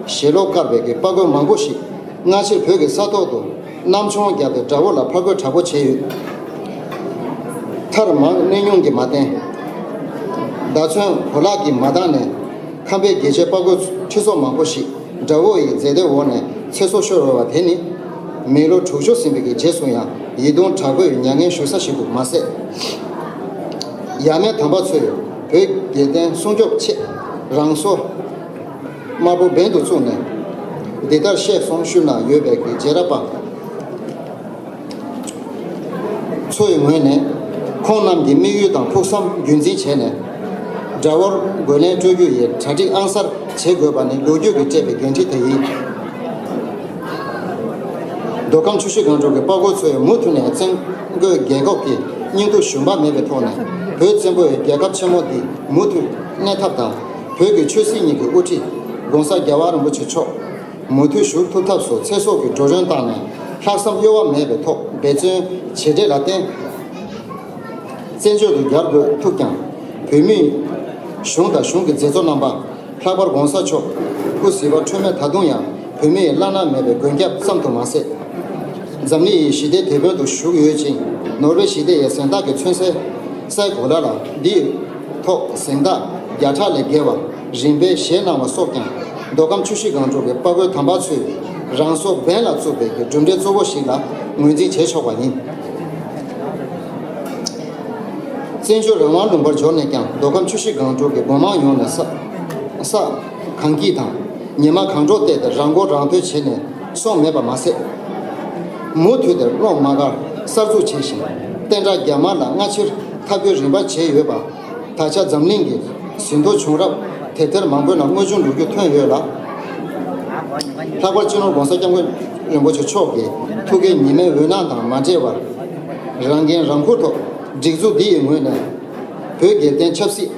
ཞེ་ལོག་དཀར་བའི་གི་དཔའ་རྒོད་མང་པོ་ཞིག་སྔ་ཕྱིར་བོད་ཀྱི་ས་ཐོག་ཏུ་གནམ་མཆོང་བརྒྱབ་སྟེ་དགྲ་བོ་ལ་ཕར་རྒོལ་དྲག་པོ་བྱས་ཡོད། མཐར་མང་གནོད་ཉུང་གིས་མ་བརྟེན། མདའ་མཚོན་གོ་ལག་གིས་མ་བཏང་ནས་ཁམས་པའི་རྒྱལ་གཅེས་དཔའ་རྒོད་ཁྲི་ཚོ་མང་པོ་ཞིག་དགྲ་བོ་ཡི་མཛད་དེ་འོག་ནས་ཚེ་སྲོག་ཤོར་བ་དེ་ནི། མི་ལོ་དྲུག་ཅུ་ཟིན་པའི་གི་རྗེས་སུ་ཡང་ཡིད་གདུང་དྲག་པོས་མྱ་ངན་ཞུ་ས་ཞིག་ཏུ་མ་ཟད། ཡབ་མེས་དམ་པ་ཚོས་བོད་རྒྱལ་བསྟན་སྲུང་སྐྱོབ་ཆེད་རང་སྲོག་དམར་པོ་འབེན་དུ་བཙུགས་ནས། འདི་ལྟར་གཤེགས་སོང་ཞུས་ན་ཡོད་པའི་གི་རྗེས་རབས་པ་ཚོ་ཡི་ངོས་ནས་ཁོང་རྣམས་ཀྱི་དམིགས་ཡུལ་དང་ཕུགས་བསམ་རྒྱུན་འཛིན་བྱས་ནས། དགྲ་བོར་རྒོལ་ལན་སྤྲོད་རྒྱུ་ཡི་གྲ་སྒྲིག་ཨང་གསར་བྱེད་དགོས་པ་ནི་ལོ་རྒྱུས་ཀྱིས་སྤྲད་པའི་འགན་འཁྲི་དེ་ཡིན། མདོ་ཁམས་ཆུ་བཞི་སྒང་དྲུག་གི་དཔའ་རྒོད་ཚོས་མུ་མཐུད་ནས་བཙན་རྒོལ་རྒྱལ་ཁབ་ཀྱི་སྙིང་སྟོབས་ཞུམ་པ་མེད་པའི་ཐོག་ནས་བོད་བཙན་པོའི་རྒྱལ་ཁབ་ཆེན་མོ་འདི་མུ་མཐུད་གནས་ཐབས་དང་། བོད་ཀྱི་ཆོས་སྲིད་གཉིས་ཀྱི་དབུ་ཁྲིད་༸གོང་ས་༸རྒྱལ་བ་རིན་པོ་ཆེ་མཆོག་མུ་མཐུད་བཞུགས་ཐུབ་ཐབས་སུ་ཚེ་སྲོག་གི་འགྲོ་གྲོན་བཏང་ནས་ལྷག་བསམ་གཡོ་བ་མེད་པའི་ཐོག་འབད་བརྩོན་བྱེད་འབྲས་ལ་བརྟེན། བཙན་བྱོལ་དུ་གྱར་དགོས་ཐུག་ཀྱང་། བོད་མིས་གཞུང་དང་གཞུང་གི་མཛད་གཙོ་རྣམ་པ། ལྷག་པར་༸གོང་ས་མཆོག་སྐུ་གཟི་བར་འཁྲུལ་མེད་ད་དུང་ཡང་བོད་མི་ཡི་བླ་ན་མེད་པའི་མགོན་སྐྱབས་ཙམ་དུ་མ་ཟད། འཛམ་གླིང་ཡི་ཞི་བདེའི་དེད་དཔོན་དུ་བཞུགས་ཡོད་ཅིང་། ནོར་ཝེ་ཞི་བདེ་ཡི་གཟེངས་རྟགས་ཀྱི་མཚོན་གསེར་སའི་གོ་ལ་ལ་འདིའི་ཐོག་གཟེངས་རྟགས་བརྒྱ་ཕྲག་ལས་བརྒལ་བ་རིམ་པས་བཞེས་གནང་བ་སོགས་ཀྱང་མདོ་ཁམས་ཆུ་བཞི་སྒང་དྲུག་གི་དཔའ་རྒོད་དམ་པ་ཚོས་རང་སྲོག་འབེན་ལ་བཙུགས་པའི་གི་གྲུབ་འབྲས་གཙོ་བོ་ཞིག་ལ་ངོས་འཛིན་བྱེད་ཆོག་པ་ཡིན། བཙན་བྱོལ་རང་དབང་ལུང་པར་འབྱོར་ནས་ཀྱང་མདོ་ཁམས་ཆུ་བཞི་སྒང་དྲུག་གི་སྒོ་མང་ཡོངས་ནས་ས་ས་གངས་སྐྱིད་དང་ཉི་མ་གངས་འགྲོ་བལྟས་ཏེ་རང་མགོ་རང་ཐོན་བྱས་ནས་སོང་མེད་པ་མ་ཟད། མུ་མཐུད་དེ་སློབ་མ་སྒར་གསར་འཛུགས་བྱས་ཤིང་བསྟན་དགྲ་རྒྱ་དམར་ལ་སྔ་ཕྱིར་འཐབ་རྒོལ་རིམ་པ་བྱས་ཡོད་པ། ད་ཆ་འཛམ་གླིང་གི་ཟིན་ཐོ་བྱུང་རབས་དེབ་ཐེར་མང་པོའི་ནང་དངོས་བྱུང་ལོ་རྒྱུས་ཐོན་ཡོད་ལ། ལྷག་པར་སྤྱི་ནོར་༸གོང་ས་༸སྐྱབས་མགོན་རིན་པོ་ཆེ་མཆོག་གི་ཐུགས་འགན་ཉི་མའི་འོད་སྣང་དང་མ་བྲལ་བར། རང་འགན་རང་འཁུར་ཐོག་སྒྲིག་འཛུགས་འདི་ཡི་ངོས་ནས་བོད་རྒྱལ་བསྟན་ཆབ་སྲིད་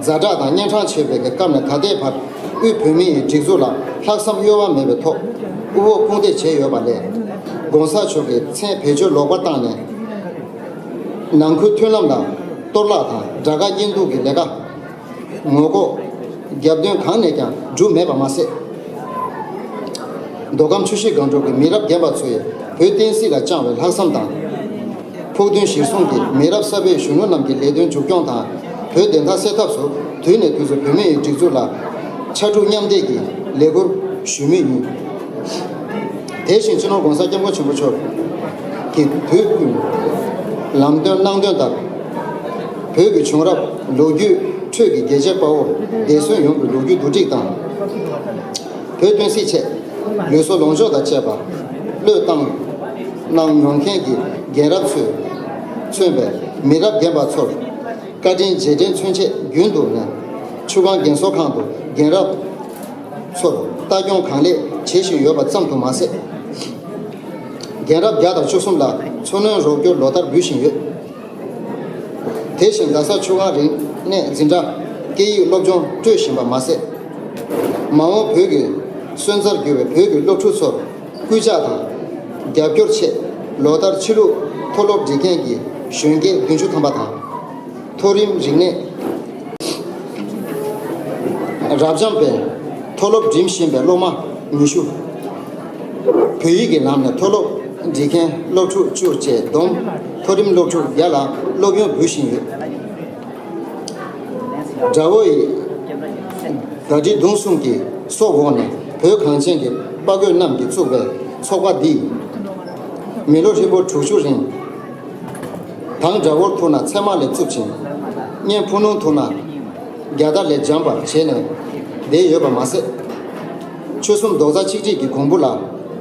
ཛ་དྲག་དང་གཉན་འཕྲང་ཆེ་བའི་སྐབས་ནས་ད་ལྟའི་བར། དབུས་བོད་མིའི་སྒྲིག་འཛུགས་ལ་ལྷག་བསམ་གཡོ་བ་མེད་པའི་ཐོག་དབུ་འོག་དཔུང་འདེགས་བྱས་ཡོད་པ་ལས། ༸གོང་ས་མཆོག་གིས་མཚན་བེད་སྤྱོད་ལོག་པ་བཏང་ནས། ནང་ཁུལ་མཐུན་ལམ་ལ་གཏོར་བརླག་དང་དགྲ་དགའ་གཉེན་སྡུག་གི་ལས་ཀ། ངོ་ལྐོག་རྒྱབ་མདུན་གང་ནས་ཀྱང་བསྒྲུབས་མེད་པ་མ་ཟད། མདོ་ཁམས་ཆུ་བཞི་སྒང་དྲུག་གི་མི་རབས་རྒན་པ་ཚོས་བོད་བསྟན་སྲིད་ལ་བཅངས་པའི་ལྷག་བསམ་དང་། ཕུགས་འདུན་གཞིར་བཟུང་གིས་མི་རབས་གསར་པའི་གཞོན་ནུ་རྣམས་ཀྱི་ལས་དོན་མཇུག་སྐྱོང་དང་བོད་བདེན་མཐའ་གསལ་ཐབས་སུ་དུས་ནས་དུས་སུ་བོད་མིའི་སྒྲིག་འཛུགས་ལ་ཕྱར་གྲུ་མཉམ་འདེགས་ཀྱི་ལས་འཁུར་ཞུ་མུས་ཡིན། དེ་བཞིན་སྤྱི་ནོར་༸གོང་ས་༸སྐྱབས་མགོན་ཆེན་པོ་མཆོག་གིས་དུས་ཀུན་ལམ་སྟོན་གནང་དོན་ལྟར། བོད་ཀྱི་བྱུང་རབས་ལོ་རྒྱུས་ཁྲོད་ཀྱི་རྒྱལ་གཅེས་དཔའ་བོ་འདས་གསོན་ཡོངས་ཀྱི་ལོ་རྒྱུས་བསྡུ་སྒྲིག་དང་། བོད་བསྟན་སྲིད་ཆེད་ལུས་སྲོག་ལོངས་སྤྱོད་དང་བཅས་པ་བློས་བཏང་གནང་མྱོང་མཁན་གྱི་རྒན་རབས་ཚོས་མཚོན་པའི་མི་རབས་རྒན་པ་ཚོར་བཀའ་དྲིན་རྗེས་དྲན་མཚོན་ཆེད་རྒྱུན་དུ་ནས་ཆུ་སྒང་རྒན་གསོ་ཁང་དུ་རྒན་རབས་ཚོར་ལྟ་སྐྱོང་གང་ལེགས་བྱེད་བཞིན་ཡོད་པ་ཙམ་དུ་མ་ཟད། རྒན་རབས་བརྒྱ་དང་བཅུ་གསུམ་ལ་འཚོ་སྣོན་རོགས་སྐྱོར་ལོ་ལྟར་འབུལ་བཞིན་ཡོད། དེ་བཞིན་རྡ་ས་ཆུ་སྒང་རིག་གནས་འཛིན་གྲྭ་སྐད་ཡིག་སློབ་སྦྱོང་སྤྲོད་བཞིན་པ་མ་ཟད། མ་འོངས་བོད་ཀྱི་སོན་རྩར་གྱུར་བའི་བོད་ཀྱི་སློབ་ཕྲུག་ཚོར་སྐུལ་ལྕག་དང་རྒྱབ་སྐྱོར་ཆེད་ལོ་ལྟར་ཕྱི་ལུགས་མཐོ་སློབ་འགྲིམ་མཁན་གྱི་གཞོན་སྐྱེས་བདུན་ཅུ་ཐམ་པ་དང་། མཐོ་རིམ་རིག་གནས་རབ་འབྱམས་པའི་མཐོ་སློབ་འགྲིམ་བཞིན་པའི་སློབ་མ་ཉི་ཤུ། བོད་ཡིག་གི་ལམ་ནས་མཐོ་སློབ་འགྲིམ་མཁན་སློབ་ཕྲུག་བཅུ་བཅས་བསྡོམས་མཐོ་རིམ་སློབ་ཕྲུག་བརྒྱ་ལ་སློབ་ཡོན་འབུལ་བཞིན་ཡོད། དགྲ་བོ་ཡི་ཟླ་སྒྲིལ་མདུང་གསུམ་གྱི་སྲོག་འོག་ནས་བོད་གངས་ཅན་གྱི་དཔའ་རྒོད་རྣམས་ཀྱིས་བཙུགས་པའི་ཚོགས་པ་འདི་ཡིས་མི་ལོ་ཧྲིལ་པོ་དྲུག་ཅུ་རིང་། དང་དགྲ་བོར་ཐུག་ན་ཚེར་མ་ལས་རྩུབ་ཅིང་། གཉེན་ཕུ་ནུར་ཐུག་ན་རྒྱ་དར་ལས་འཇམ་པར་བྱས་ནས་བསྡད་ཡོད་པ་མ་ཟད། ཆོལ་གསུམ་རྡོག་རྩ་གཅིག་སྒྲིལ་གྱི་གོང་བུ་ལ་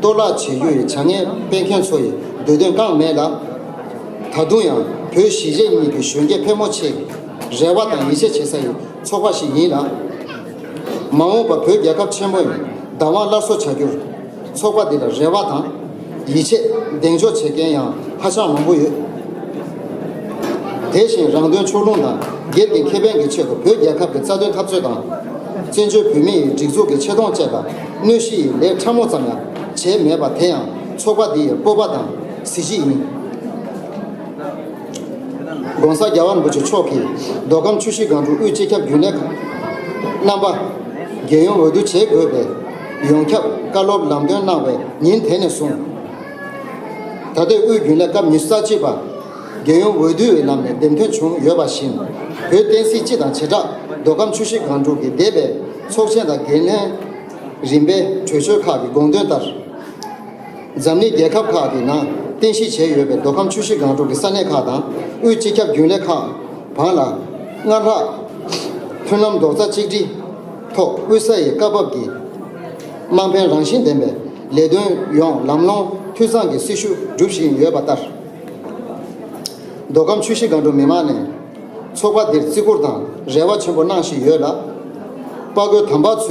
གཏོར་བརླག་བྱེད་རྒྱུ་ཡི་བྱ་ངན་སྤེལ་མཁན་ཚོ་ཡི་འདོད་དོན་བསྐངས་མེད་ལ། ད་དུང་ཡང་བོད་གཞིས་བྱེས་གཉིས་ཀྱི་གཞོན་སྐྱེས་ཕལ་མོ་ཆེ་རེ་བ་དང་ཡིད་ཆེས་བྱེད་ས་ཡི་ཚོགས་པ་ཞིག་ཡིན་ལ། མ་འོངས་པ་བོད་རྒྱལ་ཁབ་ཆེན་པོ་ཡི་བདག་དབང་སླར་གསོ་བྱ་རྒྱུར། ཚོགས་པ་འདི་ལ་རེ་བ་དང་ཡིད་ཆེས་གདེང་འཇོག་བྱེད་མཁན་ཡང་ཧ་ཅང་མང་པོ་ཡོད། དེ་བཞིན་རང་དོན་ཕྱོགས་ལྷུང་དང་སྒེར་གྱི་ཁེ་ཕན་གྱི་ཆེད་དུ་བོད་རྒྱལ་ཁབ་ཀྱི་རྩ་དོན་འཐབ་རྩོད་དང་། བཙན་བྱོལ་བོད་མིའི་སྒྲིག་འཛུགས་ཀྱི་ཆེ་མཐོང་བཅས་ལ་གནོད་གཞི་ཡི་ལས་ཕྲ་མོ་ཙམ་ཡང་བྱས་མེད་པ་དེ་ཡང་ཚོགས་པ་འདི་ཡི་སྤོབས་པ་དང་གཟི་བརྗིད་ཡིན། ༸གོང་ས་༸རྒྱལ་བ་རིན་པོ་ཆེ་མཆོག་གིས་མདོ་ཁམས་ཆུ་བཞི་སྒང་དྲུག་དབུས་སྤྱི་ཁྱབ་རྒྱུན་ལས་ཁང་རྣམ་པ་རྒྱལ་ཡོངས་འོས་བསྡུ་བྱེད་དགོས་པའི་ཡོངས་ཁྱབ་བཀའ་སློབ་ལམ་སྟོན་གནང་བའི་ཉིན་དེ་ནས་བཟུང་། ད་ལྟའི་དབུས་རྒྱུན་ལས་སྐབས་ཉི་ཤུ་རྩ་གཅིག་པ་རྒྱལ་ཡོངས་འོས་བསྡུ་བའི་ལམ་ནས་འདེམས་ཐོན་བྱུང་ཡོད་པ་བཞིན། བོད་བསྟན་སྲིད་སྤྱི་དང་བྱེ་བྲག་མདོ་ཁམས་ཆུ་བཞི་སྒང་དྲུག་གི་འདས་པའི་ཚོགས་ཆེན་དང་འགན་ལེན་རིམ་པའི་གྲོས་ཆོད་ཁག་གི་དགོངས་དོན་ལྟར། འཛམ་གླིང་རྒྱལ་ཁབ་ཁག་གི་ནང་རྟེན་གཞི་བྱས་ཡོད་པའི་མདོ་ཁམས་ཆུ་བཞི་སྒང་དྲུག་གི་ས་གནས་ཁག་དང་དབུས་སྤྱི་ཁྱབ་རྒྱུན་ལས་ཁག་བར་ལ་སྔར་ལྷག་མཐུན་ལམ་རྡོག་རྩ་གཅིག་སྒྲིལ་ཐོག་དབུས་ས་ཡི་སྐབས་བབ་ཀྱི་དམངས་ཕན་རང་བཞིན་ལྡན་པའི་ལས་དོན་ཡོངས་ལམ་ལྷོང་འཐུས་ཚང་གི་སྲི་ཞུ་སྒྲུབ་བཞིན་ཡོད་པ་ལྟར། མདོ་ཁམས་ཆུ་བཞི་སྒང་དྲུག་མི་མང་ནས། ཚོགས་པ་འདིར་བརྩི་བཀུར་དང་རེ་བ་ཆེན་པོ་གནང་བཞིན་ཡོད་ལ། དཔའ་རྒོད་དམ་པ་ཚོས་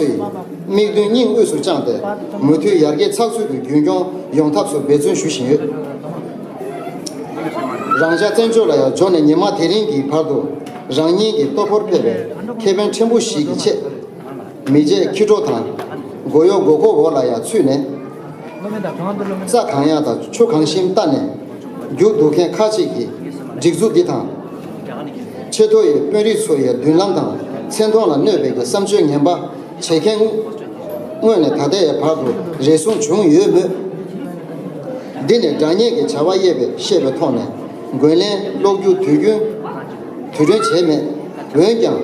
དམིགས་འདུན་སྙིང་དབུས་སུ་བཅངས་ཏེ་མུ་མཐུད་ཡར་རྒྱས་ཚགས་ཚུད་ཀྱི་རྒྱུན་སྐྱོང་ཡོང་ཐབས་སུ་འབད་བརྩོན་ཞུ་བཞིན་ཡོད། རང་ཅག་བཙན་བྱོལ་ལ་ཡང་འབྱོར་ནས་ཉི་མ་དེ་རིང་གི་བར་དུ་རང་ཉིད་ཀྱི་ལྟོ་ཕོར་ཕལ་བའི་ཁེ་ཕན་ཕྲན་བུ་ཞིག་གི་ཆེད། མི་རྗེའི་ཁྱི་གྲོ་དང་མགོ་གཡོག་མགོ་སྐོར་འོག་ལ་ཡང་ཚུད་ནས། རྩྭ་གང་ཡག་དང་ཆུ་གང་ཞིམ་ལྟ་ནས་རྒྱུགས་འདུག་མཁན་ཁག་ཅིག་གིས་སྒྲིག་འཛུགས་འདི་དང་། ཆེས་མཐོ་ཡི་དཔོན་རིགས་ཚོ་ཡི་མདུན་ལམ་དང་མཚན་མཐོང་ལ་གནོད་པའི་གི་བསམ་སྤྱོད་ངན་པ་བྱེད་མཁན་སྔོན་ནས་ད་ལྟའི་བར་དུ་རེ་ཟུང་བྱུང་ཡོད་མོད། འདི་ནི་དགྲ་གཉེན་གྱི་བྱ་བ་ཡེ་བའི་ཤེས་པའི་ཐོག་ནས་འགོས་ལན་སློག་རྒྱུ་དུས་རྒྱུན་དུས་སྟོན་བྱས་མེད། འོན་ཀྱང་།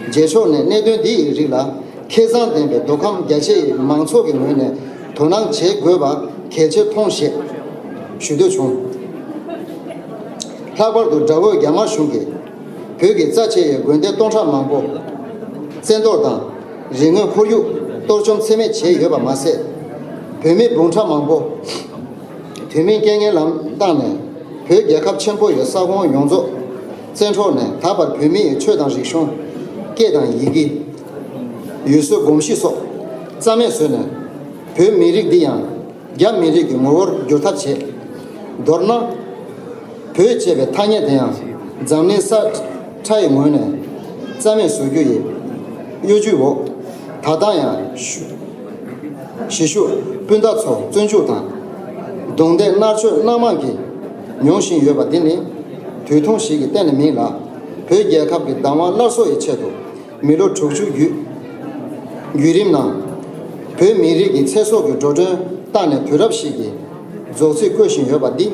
རྗེས་ཕྱོགས་ནས་གནད་དོན་འདི་ཡི་རིགས་ལ་ཁེ་བཟང་ལྡན་པའི་མདོ་ཁམས་རྒྱ་ཆེའི་མང་ཚོགས་ཀྱི་ངོས་ནས་དོ་སྣང་བྱེད་དགོས་པ་གལ་ཆེར་མཐོང་ཞེས་ཞུ་འདོད་བྱུང་། ལྷག་པར་དུ་དགྲ་བོས་རྒྱ་དམར་གཞུང་གིས་བོད་ཀྱི་རྩ་ཆེ་བའི་དགོན་སྡེ་སྟོང་ཕྲག་མང་པོ་བཙན་གཏོར་དང་རིག་དངོས་ཁོར་ཡུག་གཏོར་བཅོམ་ཚད་མེད་བྱས་ཡོད་པ་མ་ཟད། བོད་མི་འབུམ་ཕྲག་མང་པོ་དུས་མིན་རྐྱེན་ངན་ལམ་བཏང་ནས་བོད་རྒྱལ་ཁབ་ཆེན་པོ་ཡི་ས་ཁོངས་ཡོངས་རྫོགས་བཙན་འཕྲོག་ནས་ད་བར་བོད་མིའི་ཆོས་དང་རིག་གཞུང་། སྐད་དང་ཡི་གེ། ཡུལ་སྲོལ་གོམས་གཤིས་སོགས་རྩ་མེད་བཟོས་ནས་བོད་མི་རིགས་འདི་ཡང་རྒྱ་མི་རིགས་ཀྱི་ངོ་བོར་བསྒྱུར་ཐབས་བྱེད། མདོར་ན། བོད་ཅེས་པའི་ཐ་སྙད་དེ་ཡང་འཛམ་གླིང་ས་ཁྲ་ཡི་ངོས་ནས་རྩ་མེད་བཟོ་རྒྱུ་ཡི་གཡོ་ཇུས་འོག་ད་ལྟ་ཡང་གཞིས་བཞུགས་སྤུན་ཟླ་ཚོ་བཙོན་འཇུག་དང་རྡུང་རྡེག་མནར་གཅོད་སྣ་མང་གིས་མྱོང་བཞིན་ཡོད་པ་འདི་ནི་དུས་ཐུང་ཞིག་གི་གཏན་ནས་མིན་ལ། བོད་རྒྱལ་ཁབ་ཀྱི་བདག་དབང་སླར་གསོ་ཡི་ཆེད་དུ་མི་ལོ་དྲུག་ཅུ་བརྒྱུད་བརྒྱུད་རིམ་ནང་བོད་མི་རིགས་ཀྱི་ཚེ་སྲོག་གི་འགྲོ་གྲོན་བཏང་ནས་དུས་རབས་ཤིག་གི་རྫོགས་ཚིག་བཀོད་བཞིན་ཡོད་པ་འདི་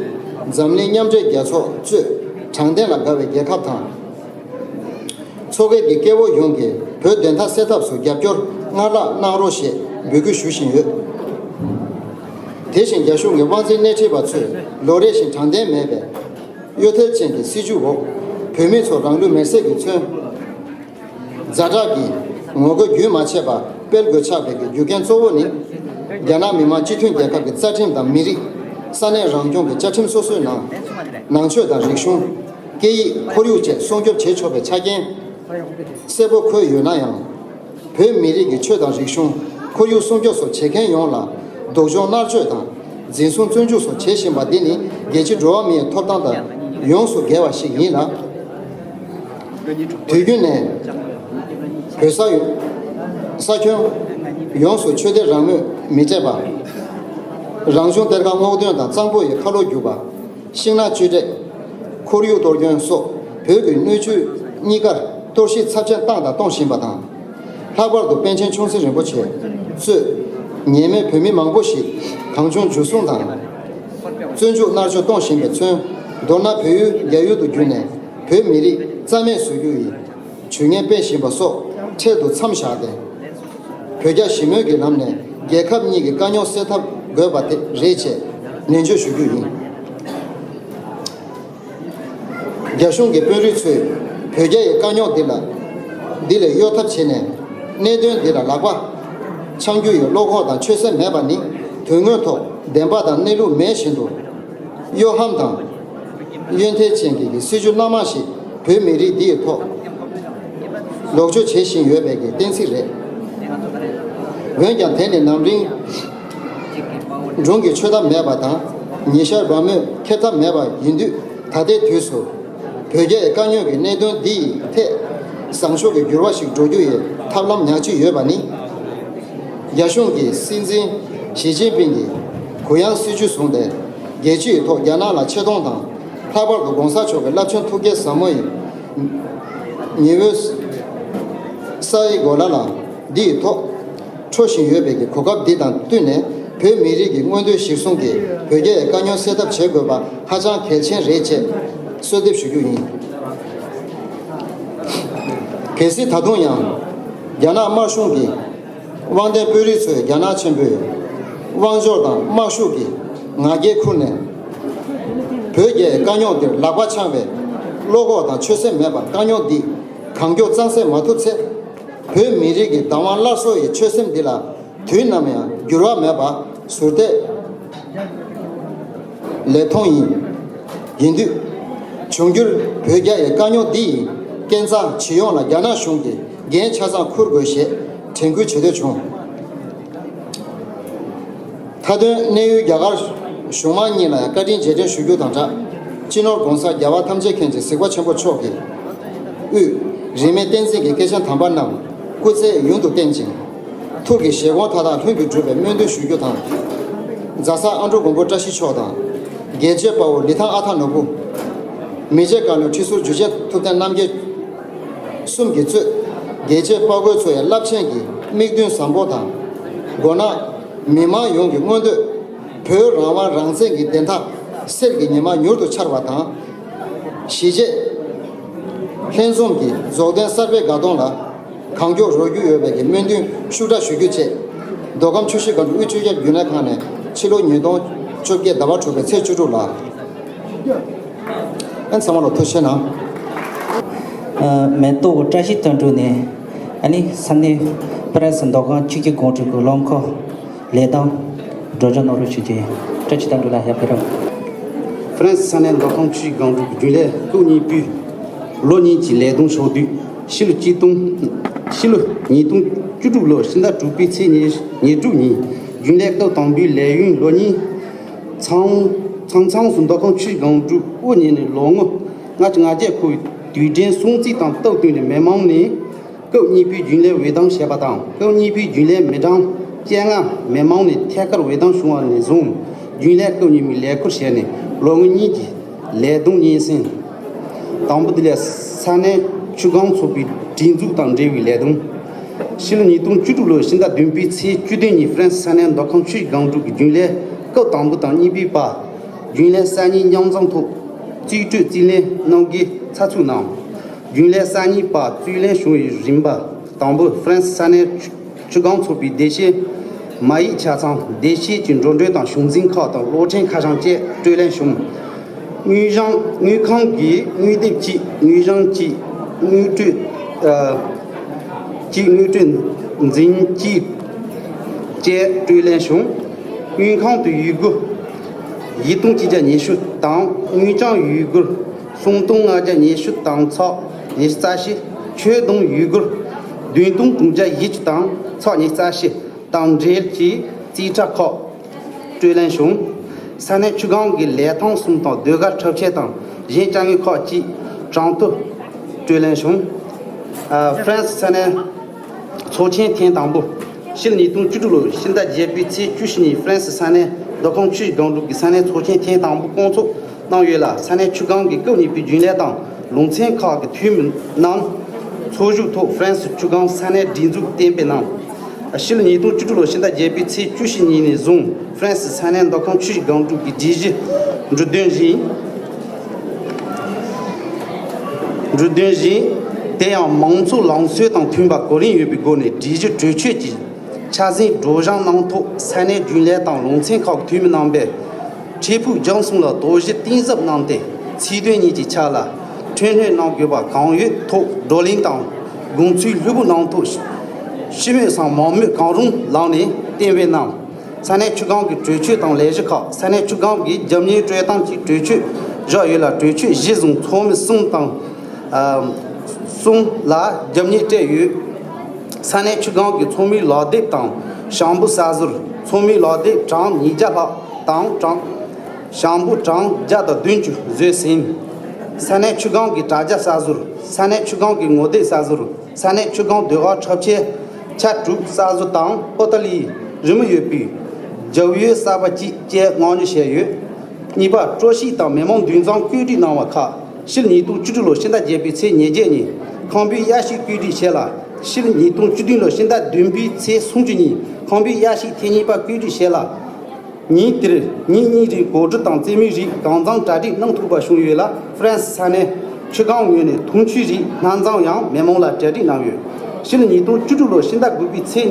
འཛམ་གླིང་མཉམ་འབྲེལ་རྒྱལ་ཚོགས་གཙོས་དྲང་བདེན་ལ་དགའ་བའི་རྒྱལ་ཁབ་དང་། མཚོ་ཁུལ་གྱི་སྐྱེ་བོ་ཡོངས་ཀྱིས་བོད་བདེན་མཐའ་གསལ་ཐབས་སུ་རྒྱབ་སྐྱོར་སྔར་ལྷག་གནང་རོགས་ཞེས་འབོད་སྐུལ་ཞུ་བཞིན་ཡོད། དེ་བཞིན་རྒྱ་གཞུང་གི་དབང་འཛིན་སྣེ་ཁྲིད་པ་ཚོས་ལོ་རེ་བཞིན་དྲང་བདེན་མེད་པའི་གཡོ་ཐལ་ཅན་གྱི་སྲིད་བྱུས་འོག་བོད་མི་ཚོ་རང་ལུས་མེར་སྲེག་གིས་མཚོན། ཛ་དྲག་གི་ངོ་རྒོལ་རྒྱུན་མ་ཆད་པར་སྤེལ་དགོས་ཆགས་པའི་རྒྱུ་རྐྱེན་གཙོ་བོ་ནི། རྒྱ་ནག་མི་དམངས་སྤྱི་མཐུན་རྒྱལ་ཁབ་ཀྱི་རྩ་ཁྲིམས་དང་མི་རིགས་ས་གནས་རང་སྐྱོང་གི་བཅའ་ཁྲིམས་སོ་སོའི་ནང་། ནང་ཆོས་དང་རིག་གཞུང་། སྐད་ཡིག་ཁོར་ཡུག་བཅས་སྲུང་སྐྱོབ་བྱེད་ཆོག་པའི་ཆ་རྐྱེན་གསལ་པོ་འཁོད་ཡོད་ན་ཡང་། བོད་མི་རིགས་ཀྱི་ཆོས་དང་རིག་གཞུང་ཁོར་ཡུག་སྲུང་སྐྱོབ་སོགས་བྱེད་མཁན་ཡོངས་ལ་སྡུག་སྦྱོང་མནར་གཅོད་དང་འཛིན་བཟུང་བཙོན་འཇུག་སོགས་བྱེད་བཞིན་པ་འདི་ནི་རྒྱལ་སྤྱིའི་འགྲོ་བ་མིའི་ཐོབ་ཐང་དང་ཡོངས་སུ་འགལ་བ་ཞིག་ཡིན་ལ། དུས་རྒྱུན་ནས་བོད་ས་ཡོ་ས་ཁྱོན་ཡོངས་སུ་ཆོས་དད་རང་མོས་མི་སྤྲད་པ། རང་བྱུང་གཏེར་ཁ་སྔོག་འདོན་དང་གཙང་པོ་ཡི་ཁ་ལོ་བསྒྱུར་བ། ཤིང་ནགས་གཅོད་འབྲེག་ཁོར་ཡུག་གཏོར་སྐྱོན་སོགས་བོད་ཀྱི་སྣོད་བཅུད་གཉིས་ཀར་གཏོར་བཤིག་ཚབས་ཆེན་བཏང་དང་གཏོང་བཞིན་པ་དང་། ལྷག་པར་དུ་པཎ་ཆེན་ཆུང་སྲིད་རིན་པོ་ཆེ་གཙོས་ཉེས་མེད་བོད་མི་མང་པོ་ཞིག་གང་བྱུང་འཇུ་བཟུང་དང་བཙོན་འཇུག་མནར་གཅོད་གཏོང་བཞིན་པས་མཚོན། མདོར་ན་བལ་ཡུལ་རྒྱ་ཡུལ་དུ་བརྒྱུད་ནས་བོད་མི་རིགས་རྩ་མེད་བཟོ་རྒྱུ་ཡི་ཇུས་ངན་སྤེལ་བཞིན་པ་སོགས་འཕྲལ་དུ་མཚམས་བཞག་སྟེ། བོད་རྒྱ་ཞི་མོལ་གྱི་ལམ་ནས་རྒྱལ་ཁབ་གཉིས་ཀྱི་དཀའ་རྙོག་སེལ་ཐབས་དགོས་པ་དེ་རེད་ཅེས་ནན་བརྗོད་ཞུ་རྒྱུ་ཡིན། རྒྱ་གཞུང་གི་དཔོན་རིགས་ཚོས་བོད་རྒྱ་ཡི་དཀའ་རྙོག་འདི་ལ་འདི་ལས་གཡོལ་ཐབས་བྱས་ནས་གནད་དོན་འདི་ལ་ལག་པ་འཆང་རྒྱུ་ཡི་བློ་ཁོག་དང་ཆོད་སེམས་མེད་པ་ནི་དོན་དངོས་ཐོག་བདེན་པ་དང་གནས་ལུགས་མེད་བཞིན་དུ་གཡོ་ཧམ་དང་གཡོན་ཐལ་ཅན་གྱི་སྲིད་བྱུས་སྣ་མང་ཞིག་བོད་མི་རིགས་འདི་ཡི་ཐོག་ལོག་སྤྱོད་བྱེད་བཞིན་ཡོད་པའི་གི་གཏན་ཚིགས་རེད། འོན་ཀྱང་དེ་ནི་ནམ་རིང་སྒྲུང་གི་ཆོད་ཐབས་མེད་པ་དང་ཉི་ཤར་སྦར་མོས་ཁེབས་ཐབས་མེད་པ་ཡིན་དུས། ད་ལྟའི་དུས་སུ་བོད་རྒྱའི་དཀའ་རྙོག་གི་གནད་དོན་འདི་ཡི་ཐད་བཟང་ཕྱོགས་ཀྱི་འགྱུར་བ་ཞིག་འགྲོ་རྒྱུ་ཡི་ཐབས་ལམ་ཉག་གཅིག་ཡོད་པ་ནི། རྒྱ་གཞུང་གི་སྲིད་འཛིན་ཞི་ཅིན་ཕིང་གིས་གུ་ཡངས་སྲིད་བྱུས་བཟུང་སྟེ་རྒྱལ་སྤྱི་ཡི་ཐོག་རྒྱ་ནག་ལ་ཆེ་མཐོང་དང་། ལྷག་པར་དུ་༸གོང་ས་མཆོག་གི་རླབས་ཆེན་ཐུགས་བསྐྱེད་ཟབ་མོ་ཡི་ཉི་འོད་ས་ཡི་གོ་ལ་ལ་འདི་ཡི་ཐོག་འཕྲོ་བཞིན་ཡོད་པའི་གོ་སྐབས་འདི་དང་བསྟུན་ནས་བོད་མི་རིགས་ཀྱི་མངོན་འདོད་གཞིར་བཟུང་གིས་བོད་རྒྱའི་དཀའ་རྙོག་སེལ་ཐབས་བྱེད་དགོས་པ་ཧ་ཅང་གལ་ཆེན་རེད་ཅེས་གསོལ་འདེབས་ཞུ་རྒྱུ་ཡིན། གལ་སྲིད་ད་དུང་ཡང་རྒྱ་ནག་དམར་གཞུང་གི་དབང་ལྡན་དཔོན་རིགས་ཚོས་རྒྱ་ནག་ཆེན་པོའི་དབང་འབྱོར་དང་དམག་ཤུགས་ཀྱི་ང་རྒྱལ་ཁུར་ནས་བོད་རྒྱའི་དཀའ་རྙོག་འདིར་ལག་པ་འཆང་བའི་བློ་ཁོག་དང་ཆོད་སེམས་མེད་པར་དཀའ་རྙོག་འདི་གང་མགྱོགས་གཙང་སེལ་མ་ཐུབ་ཚེ། བོད་མི་རིགས་ཀྱི་བདག་དབང་སླར་གསོ་ཡི་ཆོད་སེམས་འདི་ལ་དུས་ནམ་ཡང་འགྱུར་བ་མེད་པ་ཟུར་བལྟས་ལས་མཐོང་ཡིན། ཡིན་དུས། འབྱུང་འགྱུར་བོད་རྒྱ་ཡི་དཀའ་རྙོག་འདི་ཡི་རྐྱེན་རྩ་ཇི་ཡོང་ལ་རྒྱ་ནག་གཞུང་གིས་འགན་ཆ་ཚང་འཁུར་དགོས་ཞེས་དྲན་སྐུལ་བྱེད་འདོད་བྱུང་། མཐའ་དོན་གནས་ཡུལ་རྒྱ་གར་གཞུང་མང་གཉིས་ལ་ཡང་བཀའ་དྲིན་རྗེས་དྲན་ཞུ་རྒྱུ་དང་སྦྲགས། སྤྱི་ནོར་༸གོང་ས་༸རྒྱལ་བ་ཐམས་ཅད་མཁྱེན་ཅིང་གཟིགས་པ་ཆེན་པོ་མཆོག་གིས་དབུས་རིས་མེད་བསྟན་འཛིན་གྱི་སྐྱེས་ཆེན་དམ་པ་རྣམས་སྐུ་ཚེ་ཡུན་དུ་བརྟན་ཅིང་། ཐུགས་ཀྱི་བཞེད་དགོངས་མཐའ་དག་ལྷུན་གྱིས་འགྲུབ་པའི་སྨོན་འདུན་ཞུ་རྒྱུ་དང་། རྫ་ས་ཨ་འབྲུག་མགོན་པོ་བཀྲ་ཤིས་མཆོག་དང་། རྒྱལ་གཅེས་དཔའ་བོ་ལི་ཐང་ཨ་ཐ་ནོར་བུ། མི་རྗེ་བཀའ་བློན་ཁྲི་ཟུར་འཇུ་ཆེན་ཐུབ་བསྟན་རྣམ་རྒྱལ་གསུམ་གྱིས་གཙོས་རྒྱལ་གཅེས་དཔའ་རྒོད་ཚོ་ཡི་རླབས་ཆེན་གྱི་དམིགས་འདུན་བཟང་པོ་དང་། མགོ་ནག་མི་མང་ཡོངས་ཀྱི་མངོན་འདོད། བོད་རང་དབང་རང་བཙན་གྱི་བདེན་མཐའ་གསེར་གྱི་ཉི་མ་མྱུར་དུ་འཆར་བ་དང་། གཞིས་བྱེས་ལྷན་འཛོམས་ཀྱི་རྫོགས་ལྡན་གསར་པའི་དགའ་སྟོན་ལ་གང་མགྱོགས་རོལ་རྒྱུ་ཡོད་པའི་གི་སྨོན་འདུན་ཤུགས་དྲག་ཞུ་རྒྱུ་བཅས། མདོ་ཁམས་ཆུ་བཞི་སྒང་དྲུག་དབུས་ཆོས་རྒྱལ་རྒྱུན་ལས་ཁང་ནས་ཕྱི་ལོ་ཉིས་སྟོང་བཅོ་བརྒྱད་ཟླ་བ་དྲུག་པའི་ཚེས་བཅུ་དྲུག་ལ། ཨ་ཚང་མ་ལ་ཐུགས་རྗེ་གནང་། ཨ་མེ་ཏོག་བཀྲ་ཤིས་དོན་གྲུབ་ནས་ཨ་ནི་ས་གནས་ཕ་རན་སི་མདོ་ཁམས་ཆུ་བཞི་སྒང་དྲུག་གི་རླངས་འཁོར་ལས་དོན་སྒྲོག་སྦྱང་གནང་རོགས་ཞུ་རྒྱུ་ཡིན། བཀྲ་ཤིས་དོན་གྲུབ་ལགས་ཡར་ཕེབས་རོགས། ཧྥ་རན་སི་ས་གནས་མདོ་ཁམས་ཆུ་བཞི་སྒང་དྲུག་གི་རྒྱུན་ལས་སྐུ་ཉིད་པུས་ལོ་གཉིས་ཀྱི་ལས་དོན་ཕྱོགས་བསྡུས། ཕྱི་ལོ་གཅིག་སྟོང་ཕྱི་ལོ་ཉིས་སྟོང་བཅུ་དྲུག་ལོ་ཕྱི་ཟླ་དྲུག་པའི་ཚེས་ཉེར་དྲུག་ཉིན་རྒྱུན་ལས་སྐབས་དང་པོའི་ལས་ཡུན་ལོ་གཉིས། ཚང་ཚང་ཚང་སུ་མདོ་ཁམས་ཆུ་བཞི་སྒང་དྲུག་དབུ་བརྙེས་ནས་ལོ་ངོ་ལྔ་བཅུ་ང་བརྒྱད་འཁོར་བའི་དུས་དྲན་སྲུང་བརྩི་དང་སྟབས་བསྟུན་ནས་མི་མང་ནས་ སྐབས་གཉིས་པའི་རྒྱུན་ལས་འོས་བསྡུ་བྱས་པ་དང་། སྐབས་གཉིས་པའི་རྒྱུན་ལས་མི་གྲངས་བཅོ་ལྔ་མི་མང་ནས་ཐད་ཀར་འོས་བསྡུ་བྱུང་བ་ནས་བཟུང་། རྒྱུན་ལས་སྐབས་གཉིས་པའི་ལས་ཁུར་བྱས་ནས་ལོ་ངོ་གཉིས་ཀྱི་ལས་དོན་སྙན་སེང་། དང་པོ་དེ་ལས་ས་གནས་ཆུ་སྒང་ཚོགས་པའི་སྒྲིག་འཛུགས་དང་འབྲེལ་བའི་ལས་དོན། ཕྱི་ལོ་ཉིས་སྟོང་བཅུ་དྲུག་ལོའི་ཕྱི་ཟླ་བདུན་པའི་ཚེས་བཅུ་བདུན་ཉིན་ཧྥ་རན་སི་ས་གནས་མདོ་ཁམས་ཆུ་བཞི་སྒང་དྲུག་གི་རྒྱུན་ལས་སྐབས་དང་པོ་དང་གཉིས་པའི་བར། རྒྱུན་ལས་གསར་རྙིང་མཉམ་འཛོམས་ཐོག་རྩིས་སྤྲོད་རྩིས་ལེན་གནང་རྒྱུའི་ཚགས་ཚུད་གནང་། རྒྱུན་ལས་གསར་རྙིང་བར་རྩིས་ལེན་བྱུང་བའི་རིམ་པ། དང་པོ་ཧྥ་རན་སི་ས་གནས་ཆུ་སྒང་ཚོགས་པའི་སྡེ་བཤེར། མ་ཡིག་ཆ་ཚང་། སྡེ་བཤེར་གྱི་འགྲོ་གྲོན་དང་གཞུང་འཛིན་ཁག་དང་གློག་འཕྲིན་ཁ་བྱང་བཅས་སྤྲོད་ལེན་བྱུང་། དངུལ་བྱང་དངུལ་ཁང་གི་དངུལ་དེབ་གཅིག་དངུལ་བྱང་གཅིག་དངུལ་སྤྲོད་ཨ་གཅིག་དངུལ་སྤྲོད་འཛིན་གཅིག་བཅས་སྤྲོད་ལེན་བྱུང་། དངུལ་ཁང་དུ་ཡོད་དགུ་བཞི་སྟོང་གཅིག་བརྒྱ་ཉི་ཤུ་དང་། དངུལ་བྱང་ཡོད་དགུ་སུམ་སྟོང་ལྔ་བརྒྱ་ཉི་ཤུ་དང་ཚེག་ཉི་ཤུ་རྩ་བཞི། ཁྱོན་བསྡོམས་ཡོད་དགུ་བདུན་སྟོང་དྲུག་བརྒྱ་བཞི་བཅུ་དང་ཚེག་ཉི་ཤུ་རྩ་བཞི། དང་འབྲེལ་གྱི་རྩིས་ཁྲ་ཁག་སྤྲོད་ལེན་བྱུང་། ས་གནས་ཆུ་སྒང་གི་ལས་ཐོག་གསུམ་དང་ཟློས་གར་འཁྲབ་ཆས་དང་གཞན་དཀའ་ངལ་ཁག་ཅིག་གྲངས་ཐོ་སྤྲོད་ལེན་བྱུང་། ཨ་ཧྥ་རན་སི་ས་གནས་ཚོགས་ཆེན་ཐེངས་དང་པོ། ཕྱི་ལོ་ཉིས་སྟོང་བཅུ་དྲུག་ལོའི་ཕྱི་ཟླ་བརྒྱད་པའི་ཚེས་བཅུ་བཞི་ཉིན་ཧྥ་རན་སི་ས་གནས་མདོ་ཁམས་ཆུ་བཞི་སྒང་དྲུག་གི་ས་གནས་ཚོགས་ཆེན་ཐེངས་དང་པོ་བསྐོང་ཚོགས་གནང་ཡོད་ལ། ས་གནས་ཆུ་སྒང་གི་སྐབས་གཉིས་པའི་རྒྱུན་ལས་དང་ལུང་ཚན་ཁག་གི་འཐུས་མི་རྣམས་ཚོགས་བཞུགས་ཐོག་ཧྥ་རན་སི་ཆུ་སྒང་ས་གནས་སྒྲིག་འཛུགས་གཏན་འབེབས་གནང་། ཕྱི་ལོ་ཉིས་སྟོང་བཅུ་དྲུག་ལོའི་ཕྱི་ཟླ་བརྒྱད་པའི་ཚེས་བཅུ་བཞི་ཉིན་ནས་བཟུང་ཧྥ་རན་སི་ས་གནས་མདོ་ཁམས་ཆུ་བཞི་སྒང་དྲུག་གི་སྒྲིག་གཞི་འབྲུ་དོན་བཞིན། འབྲུ་དོན་བཞིན། དེ་ཡང་མང་གཙོའི་ལམ་སྲོལ་དང་མཐུན་པར་གོ་རིམ་ཡོད་པའི་སྒོ་ནས་སྒྲིག་གཞི་གྲོས་ཆོད་ཀྱི་ཆ་ཚང་སྒྲོག་སྦྱང་གནང་ཐོག་ས་གནས་རྒྱུན་ལས་དང་ལུང་ཚན་ཁག་གི་འཐུས་མི་རྣམ་པས་འཕྲལ་ཕུགས་རྒྱང་སྲིང་ལ་དོགས་གཞི་གཏིང་ཟབ་གནང་སྟེ། ཚིག་དོན་གཉིས་ཀྱི་ཆ་ལ་འཕྲོས་སྣོན་གནང་དགོས་པ་གང་ཡོད་ཐོག་བགྲོ་གླེང་དང་དགོངས་ཚུལ་ལྷུག་པོ་གནང་ཐོག་སྤྱི་མོས་སམ་མང་མོས་གང་རུང་ལངས་ནས་གཏན་འབེབས་གནང་། ས་གནས་ཆུ་སྒང་གི་གྲོས་ཆོད་དང་ལས་གཞི་ཁག་ས་གནས་ཆུ་སྒང་གི་རྒྱབ་གཉེར་སྤྲོད་སྟངས་ཀྱི་གྲོས་ཆོད་བཞག་ཡོད་ལ། གྲོས་ཆོད་གཞི་བཟུང་ཚོགས་མི་གསུམ་དང་། ཨ་གསུམ་ལ་རྒྱབ་གཉེར་སྤྲད་ཡོད། ས་གནས་ཆུ་སྒང་གི་ཚོགས་མིའི་ལག་དེབ་དང་བྱང་བུ་གསར་བཟོར། ཚོགས་མིའི་ལག་དེབ་གྲངས་ཉིས་བརྒྱ་ལྷག་དང་གྲངས་བྱང་བུ་གྲངས་བརྒྱ་དང་བདུན་ཅུ་བཟོས་ཟིན། ས་གནས་ཆུ་སྒང་གི་དྲ་རྒྱ་གསར་བཟོར། ས་གནས་ཆུ་སྒང་གི་ངོ་དེབ་གསར་བཟོར། ས་གནས་ཆུ་སྒང་ཟློས་གར་འཁྲབ་ཆས་ཆ་དྲུག་གསར་བཟོ་དང་པོ་ཏཱ་ལའི་རི་མོ་ཡོད་པའི་རྒྱབ་ཡོལ་གསར་པ་གཅིག་བཅས་མངགས་ཉོ་བྱས་ཡོད། གཉིས་པ། སྤྲོ་སྐྱིད་དང་མི་མང་འདུ་འཛོམས་བཀོད་སྒྲིག་གནང་བ་ཁག་ཕྱི་ལོ་ཉིས་སྟོང་བཅུ་དྲུག་ལོ་ཕྱི་ཟླ་བརྒྱད་པའི་ཚེས་ཉེར་བརྒྱད་ཉིན་ཁང་པའི་དབྱར་ཞིག་བཀོད་སྒྲིག་བྱས་ལ། ཕྱི་ལོ་ཉིས་སྟོང་བཅུ་བདུན་ལོ་ཕྱི་ཟླ་བདུན་པའི་ཚེས་སུམ་ཅུ་ཉིན་ཁང་པའི་དབྱར་ཞིག་ཐེངས་གཉིས་པ་བཀོད་སྒྲིག་བྱས་ལ། ཉིན་དེར་ཉིན་གཉིས་རིང་གོ་སྒྲིག་དང་རྩེད་མོའི་རིགས་གང་འཚམ་གྲ་སྒྲིག་གནང་ཐུབ་པ་བྱུང་ཡོད་ལ། ཧྥ་རན་སི་ས་གནས་ཆུ་སྒང་ངོས་ནས་འཐུང་ཆུའི་རིགས་སྣ་འཛོམས་ཡང་མི་མང་ལ་གྲ་སྒྲིག་གནང་ཡོད། ཕྱི་ལོ་ཉིས་སྟོང་བཅུ་དྲུག་ལོ་ཕྱི་ཟླ་དགུ་པའི་ཚེས་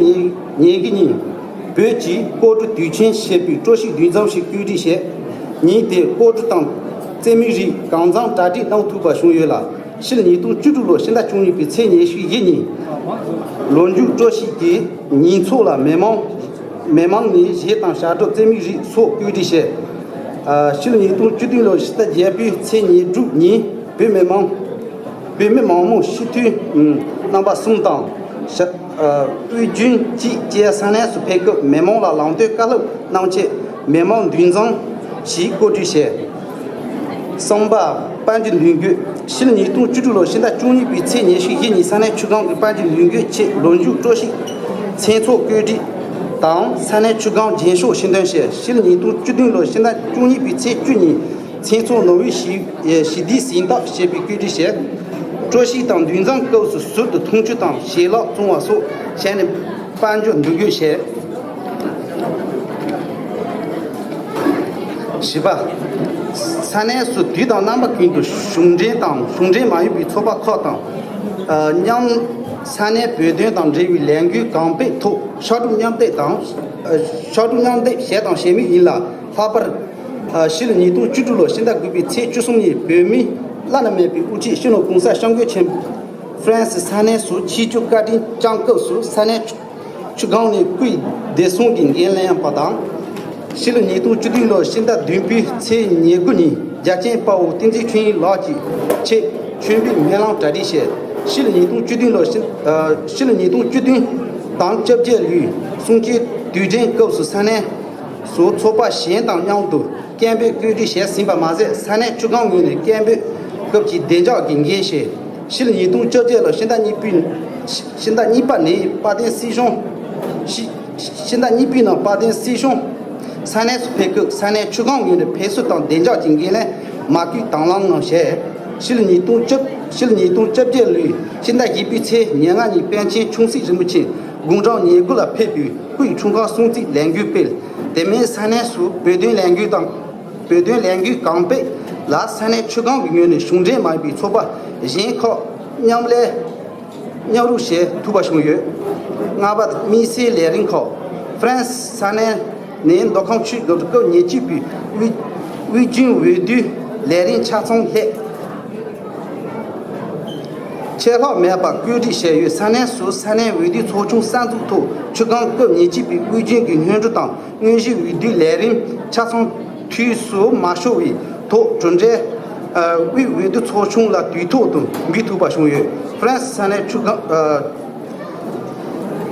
ཉེར་དགུ་ཉིན་བོད་ཀྱི་ལྐོག་གྲུ་དུས་ཆེན་ཞེས་པའི་སྤྲོ་སྐྱིད་འདུ་འཛོམས་ཤིག་བཀོད་སྒྲིག་བྱས། ཉིན་དེར་གོ་སྒྲིག་དང་རྩེད་མོའི་རིགས་གང་འཚམ་གྲ་སྒྲིག་གནང་ཐུབ་པ་བྱུང་ཡོད་ལ། ཕྱི་ལོ་ཉིས་སྟོང་བཅུ་དྲུག་ལོ་ཕྱི་ཟླ་བཅུ་གཉིས་པའི་ཚེས་ཉི་ཤུ་བཞི་ཉིན་ལོ་མཇུག་སྤྲོ་སྐྱིད་ཀྱི་ཉིན་ཚོགས་ལ་མི་མང་མི་མང་ནས་གཞས་དང་ཞབས་བྲོ་རྩེད་མོའི་རིགས་སོགས་བཀོད་སྒྲིག་བྱས། ཕྱི་ལོ་ཉིས་སྟོང་བཅུ་བདུན་ལོ་ཕྱི་ཟླ་བརྒྱད་པའི་ཚེས་ཉེར་དྲུག་ཉིན་བོད་མི་མང་བོད་མི་མང་མོས་སྤྱི་འཐུས་རྣམ་པ་གསུམ་དང་། དབུས་རྒྱུན་གཅིག་བཅས་ས་གནས་སུ་ཕེབས་སྐབས་མི་མང་ལ་ལམ་སྟོན་བཀའ་སློབ་གནང་ཆེད་མི་མང་འདུ་འཛོམས་ཤིག་བཀོད་སྒྲིག་བྱས། གསུམ་པ། དཔལ་འབྱོར་འདུ་འགོད། ཕྱི་ལོ་ཉིས་སྟོང་བཅུ་དྲུག་ལོ་ཕྱི་ཟླ་བཅུ་གཉིས་པའི་ཚེས་ཉི་ཤུ་བཞི་ཉིན་ས་གནས་ཆུ་སྒང་གི་དཔལ་འབྱོར་འདུ་འགོད་ཆེད་ལོ་མཇུག་སྤྲོ་སྐྱིད་མཚན་ཚོགས་བཀོད་སྒྲིག་དང་ས་གནས་ཆུ་སྒང་རྒྱན་ཤོག་ཕྱིར་འདོན་བྱས། ཕྱི་ལོ་ཉིས་སྟོང་བཅུ་བདུན་ལོ་ཕྱི་ཟླ་བཅུ་གཉིས་པའི་ཚེས་བཅུ་ཉིན་མཚན་ཚོགས་ནོར་བུའི་ཞི་ཞི་བདེའི་གཟེངས་རྟགས་ཞེས་པའི་བཀོད་སྒྲིག་བྱས། སྤྲོ་སྐྱིད་དང་འདུ་འཛོམས་སྐབས་སུ་ཟུར་དུ་འཐུང་ཆུ་དང་ཞལ་ལག་བཙོང་བ་སོགས་བྱས་ནས་དཔལ་འབྱོར་འདུ་འགོད་བྱས། བཞི་པ། ས་གནས་སུ་དུས་དང་རྣམ་པ་ཀུན་ཏུ་གཞུང་འབྲེལ་དང་གཞུང་འབྲེལ་མ་ཡིན་པའི་ཚོགས་པ་ཁག་དང་། ཨ་མཉམ་ས་གནས་བོད་དོན་དང་འབྲེལ་བའི་ལས་འགུལ་གང་སྤེལ་ཐོག་ཕྱག་སྒྲུབ་མཉམ་འདེགས་དང་། ཨ་ཕྱག་སྒྲུབ་མཉམ་འདེགས་བྱས་དང་བྱེད་མུས་ཡིན་ལ། ལྷག་པར། ཨ་ཕྱི་ལོ་ཉིས་སྟོང་བཅུ་དྲུག་ལོ་ཕྱི་ཟླ་དགུ་པའི་ཚེས་བཅུ་གསུམ་ཉིན་བོད་མིའི་བླ་ན་མེད་པའི་དབུ་ཁྲིད་སྤྱི་ནོར་༸གོང་ས་༸སྐྱབས་མགོན་ཆེན་པོ་ཧྥ་རན་སི་ས་གནས་སུ་ཆིབས་བསྒྱུར་བཀའ་དྲིན་བསྐྱངས་སྐབས་སུ་ས་གནས་ཆུ་སྒང་ནས་སྐུའི་བདེ་སྲུང་གི་འགན་ལེན་པ་དང་། ཕྱི་ལོ་ཉིས་སྟོང་བཅུ་བདུན་ལོ་ཕྱི་ཟླ་བདུན་པའི་ཚེས་ཉེར་དགུ་ཉིན་རྒྱལ་གཅེས་དཔའ་བོ་བསྟན་འཛིན་ཆོས་དབྱིངས་ལགས་ཀྱི་ཆེད་མཆོད་འབུལ་སྨོན་ལམ་གྲ་སྒྲིག་བྱས། ཕྱི་ལོ་ཉིས་སྟོང་བཅུ་བདུན་ལོ་ཕྱི་ཨ་ཕྱི་ལོ་ཉིས་སྟོང་བཅུ་བདུན་དང་བཅོ་བརྒྱད་ལོའི་གསུང་ཆོས་དུས་དྲན་སྐབས་སུ་ས་གནས་སུ་ཚོགས་པ་གཞན་དང་མཉམ་དུ་སྐད་འབོད་བཀོད་སྒྲིག་བྱས་ཟིན་པ་མ་ཟད། ས་གནས་ཆུ་སྒང་ངོས་ནས་སྐད་འབོད་སྐབས་ཀྱི་བདེ་འཇགས་ཀྱི་འགན་བཞེས། ཕྱི་ལོ་ཉིས་སྟོང་བཅོ་བརྒྱད་ལོ་ཕྱི་ཟླ་གཉིས་པའི་ ཕྱི་ཟླ་གཉིས་པ་ནས་དཔལ་ལྡན་སྲིད་གཞུང་ཕྱི་ཕྱི་ཟླ་གཉིས་པའི་ནང་དཔལ་ལྡན་སྲིད་གཞུང་ས་གནས་སུ་ཕེབས་སྐབས་ས་གནས་ཆུ་སྒང་ངོས་ནས་ཕེབས་བསུ་དང་བདེ་འཇགས་ཀྱི་འགན་ལེན་མ་བསྐུལ་དང་བླངས་གནང་ཞེས། ཕྱི་ལོ་ཉིས་སྟོང་བཅུ་ཕྱི་ལོ་ཉིས་སྟོང་བཅོ་བརྒྱད་ལོའི་ཕྱི་ཟླ་བཞི་པའི་ཚེས་ཉེར་ལྔ་ཉིན་པཎ་ཆེན་ཆུང་སྲིད་རིན་པོ་ཆེ་དགུང་གྲངས་ཉེར་དགུ་ལ་ཕེབས་པའི་སྐུའི་འཁྲུངས་སྐར་སྲུང་བརྩིའི་ལས་འགུལ་སྤེལ། དེ་མིན་ས་གནས་སུ་བོད་དོན་ལས་འགུལ་དང་། བོད་དོན་ལས་འགུལ་གང་སྤེལ་ལ་ས་གནས་ཆུ་སྒང་གི་ངོས་ནས་གཞུང་འབྲེལ་མ་ཡིན་པའི་ཚོགས་པ་གཞན་ཁག་མཉམ་ལས་མཉམ་རུབ་བྱེད་ཐུབ་པ་བྱུང་ཡོད། ལྔ་པ། དམིགས་བསལ་ལས་རིམ་ཁག་ཧྥ་རན་སི་ས་གནས་ནས་མདོ་ཁམས་ཆུ་སྒང་དུ་སྐབས་ཉེར་གཅིག་པའི་དབུས་དབུས་རྒྱུན་འོས་བསྡུའི་ལས་རིམ་ཆ་ཚང་ལྷད་ཆད་ལྷག་མེད་པར་བཀོད་སྒྲིག་བྱས་ཡོད། ས་གནས་སུ་ས་གནས་འོས་བསྡུའི་ཚོགས་ཆུང་གསར་འཛུགས་ཐོག་ཆུ་སྒང་སྐབས་ཉེར་གཅིག་པའི་དབུས་རྒྱུན་གྱི་སྔོན་འགྲོ་དང་། དངོས་གཞིའི་འོས་བསྡུའི་ལས་རིམ་ཆ་ཚང་དུས་སུ་མ་ཤོར་བའི་ཐོག་གྲུབ་འབྲས་དབུས་འོས་བསྡུ་ཚོགས་ཆུང་ལ་དུས་ཐོག་ཏུ་འབུལ་ཐུབ་པ་བྱུང་ཡོད། ཧྥ་རན་སི་ས་གནས་ཆུ་སྒང་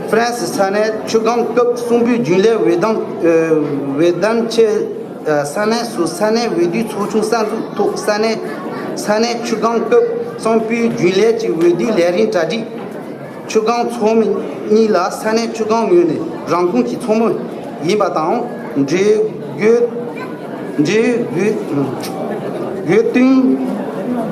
ཧྥ་རན་སི་ས་གནས་ཆུ་སྒང་སྐབས་གསུམ་པའི་རྒྱུན་ལས་འོས་གདམ་འོས་གདམ་ཆེད་ས་གནས་སུ་ས་གནས་འོས་བསྡུའི་ཚོགས་ཆུང་གསར་འཛུགས་ཐོག་ས་གནས་ས་གནས་ཆུ་སྒང་སྐབས་གསུམ་པའི་རྒྱུན་ལས་ཀྱི་འོས་བསྡུའི་ལས་རིམ་གྲ་སྒྲིག་ཆུ་སྒང་ཚོགས་མི་གཉིས་ལ་ས་གནས་ཆུ་སྒང་ངོས་ནས་རང་ཁོངས་ཀྱི་ཚོགས་མི་ཡིན་པ་དང་། འབྲེལ་དགོས་འབྲེལ་དགོས་དགོས་འདུན་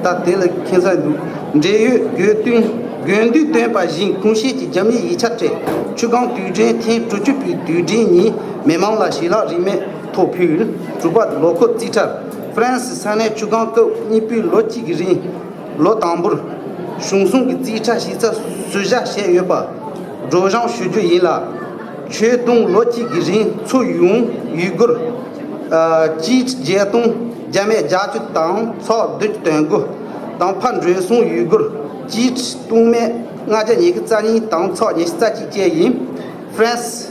ད་དེ་ལ་ཁྱད་མཚར་འདུག་འབྲེལ་ཡོད་དགོས་འདུན་དགོས་འདུན་བཏོན་པ་བཞིན་གོང་བཤད་ཀྱི་རྒྱབ་གཉེར་ཡིག་ཆ་སྤྲད། ཆུ་སྒང་དུས་དྲན་ཐེངས་དྲུག་ཅུ་པའི་དུས་དྲན་ཉིན་མི་མང་ལ་ཞལ་ལག་རིན་མེད་ཐོག་ཕུལ། དྲུག་པ། ལོ་འཁོར་རྩིས་ཁྲ། ཧྥ་རན་སི་ས་གནས་ཆུ་སྒང་སྐབས་གཉིས་པའི་ལོ་གཅིག་གི་རིང་ལོ་དང་པོར་གཞུང་སྲུང་གི་རྩིས་ཁྲ་ཞིབ་ཚགས་བཟོ་བཞག་བྱས་ཡོད་པ་སྒྲོག་སྦྱང་ཞུ་རྒྱུ་ཡིན་ལ། ཆོས་དུང་ལོ་གཅིག་གི་རིང་ཚུར་ཡོང་ཡུ་གུར་ཨ་གཅིག་ཁྲི་བརྒྱད་སྟོང་བརྒྱ་མེད་བརྒྱད་ཅུ་དང་ཚེག་བདུན་ཅུ་དོན་དགུ་དང་ཕར་འགྲོ་སོང་ཡུ་གུར་གཅིག་ཁྲི་སྟོང་མེད་ལྔ་བརྒྱ་ཉི་ཤུ་རྩ་གཉིས་དང་ཚེག་ཉི་ཤུ་རྩ་གཅིག་བཅས་ཡིན། ཧྥ་རན་སི་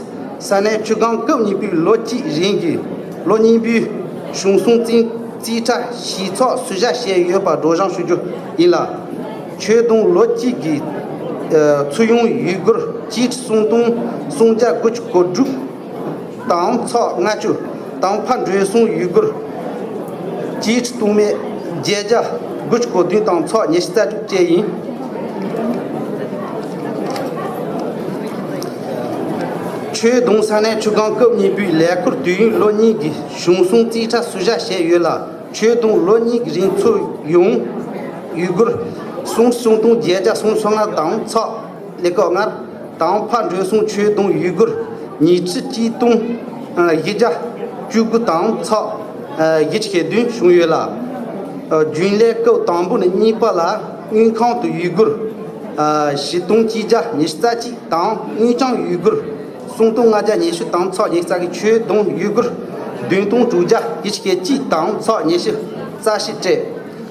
ས་གནས་ཆུ་སྒང་སྐབས་གཉིས་པའི་ལོ་གཅིག་རིང་གི་ལོ་གཉིས་པའི་གཞུང་སྲུང་རྩིས་རྩིས་ཁྲ་ཞིབ་ཚགས་བཟོ་བཞག་བྱས་ཡོད་པ་སྒྲོག་སྦྱང་ཞུ་རྒྱུ་ཡིན་ལ། ཆོས་དུང་ལོ་གཅིག་གི་ཚུར་ཡོང་ཡུ་གུར་གཅིག་ཁྲི་སུམ་སྟོང་སུམ་བརྒྱ་དགུ་བཅུ་གོ་དྲུག་དང་ཚེག་ལྔ་བཅུ་དང་ཕར་འགྲོ་སོང་ཡུ་གུར་གཅིག་ཁྲི་སྟོང་མེད་བརྒྱད་བརྒྱ་དགུ་བཅུ་གོ་བདུན་དང་ཚེག་ཉི་ཤུ་རྩ་དྲུག་བཅས་ཡིན། ཆོས་དུང་ས་གནས་ཆུ་སྒང་སྐབས་གཉིས་པའི་ལས་འཁུར་དུས་ཡུན་ལོ་གཉིས་ཀྱི་གཞུང་སྲུང་རྩིས་ཁྲ་བཟོ་བཞག་བྱས་ཡོད་ལ། ཆོས་དུང་ལོ་གཉིས་ཀྱི་རིང་ཚུར་ཡོང་ཡུ་གུར་སུམ་ཁྲི་སུམ་སྟོང་བརྒྱད་བརྒྱ་སུམ་ཅུ་སོ་ལྔ་དང་ཚེག་ཀླད་ཀོར་ལྔ་དང་ཕར་འགྲོ་སོང་ཆོས་དུང་ཡུ་གུར་ཉིས་ཁྲི་གཅིག་སྟོང་བཞི་བརྒྱ་བཅུ་དགུ་དང་ཚེག་བཞི་བཅུ་ཞེ་བདུན་བྱུང་ཡོད་ལ། རྒྱུན་ལས་སྐབས་དང་པོ་ནས་གཉིས་པ་ལ་དངུལ་ཁང་དུ་ཡུ་གུར་བཞི་སྟོང་གཅིག་བརྒྱ་ཉི་ཤུ་རྩ་གཅིག་དང་དངུལ་རྐྱང་ཡུ་གུར་སུམ་སྟོང་ལྔ་བརྒྱ་ཉི་ཤུ་དང་ཚེག་ཉི་ཤུ་རྩ་བཞི། ཆོས་དུང་ཡུ་གུར་བདུན་སྟོང་དྲུག་བརྒྱ་བཞི་བཅུ་ཞེ་གཅིག་དང་ཚེག་ཉི་ཤུ་རྩ་བཞི་སྤྲད།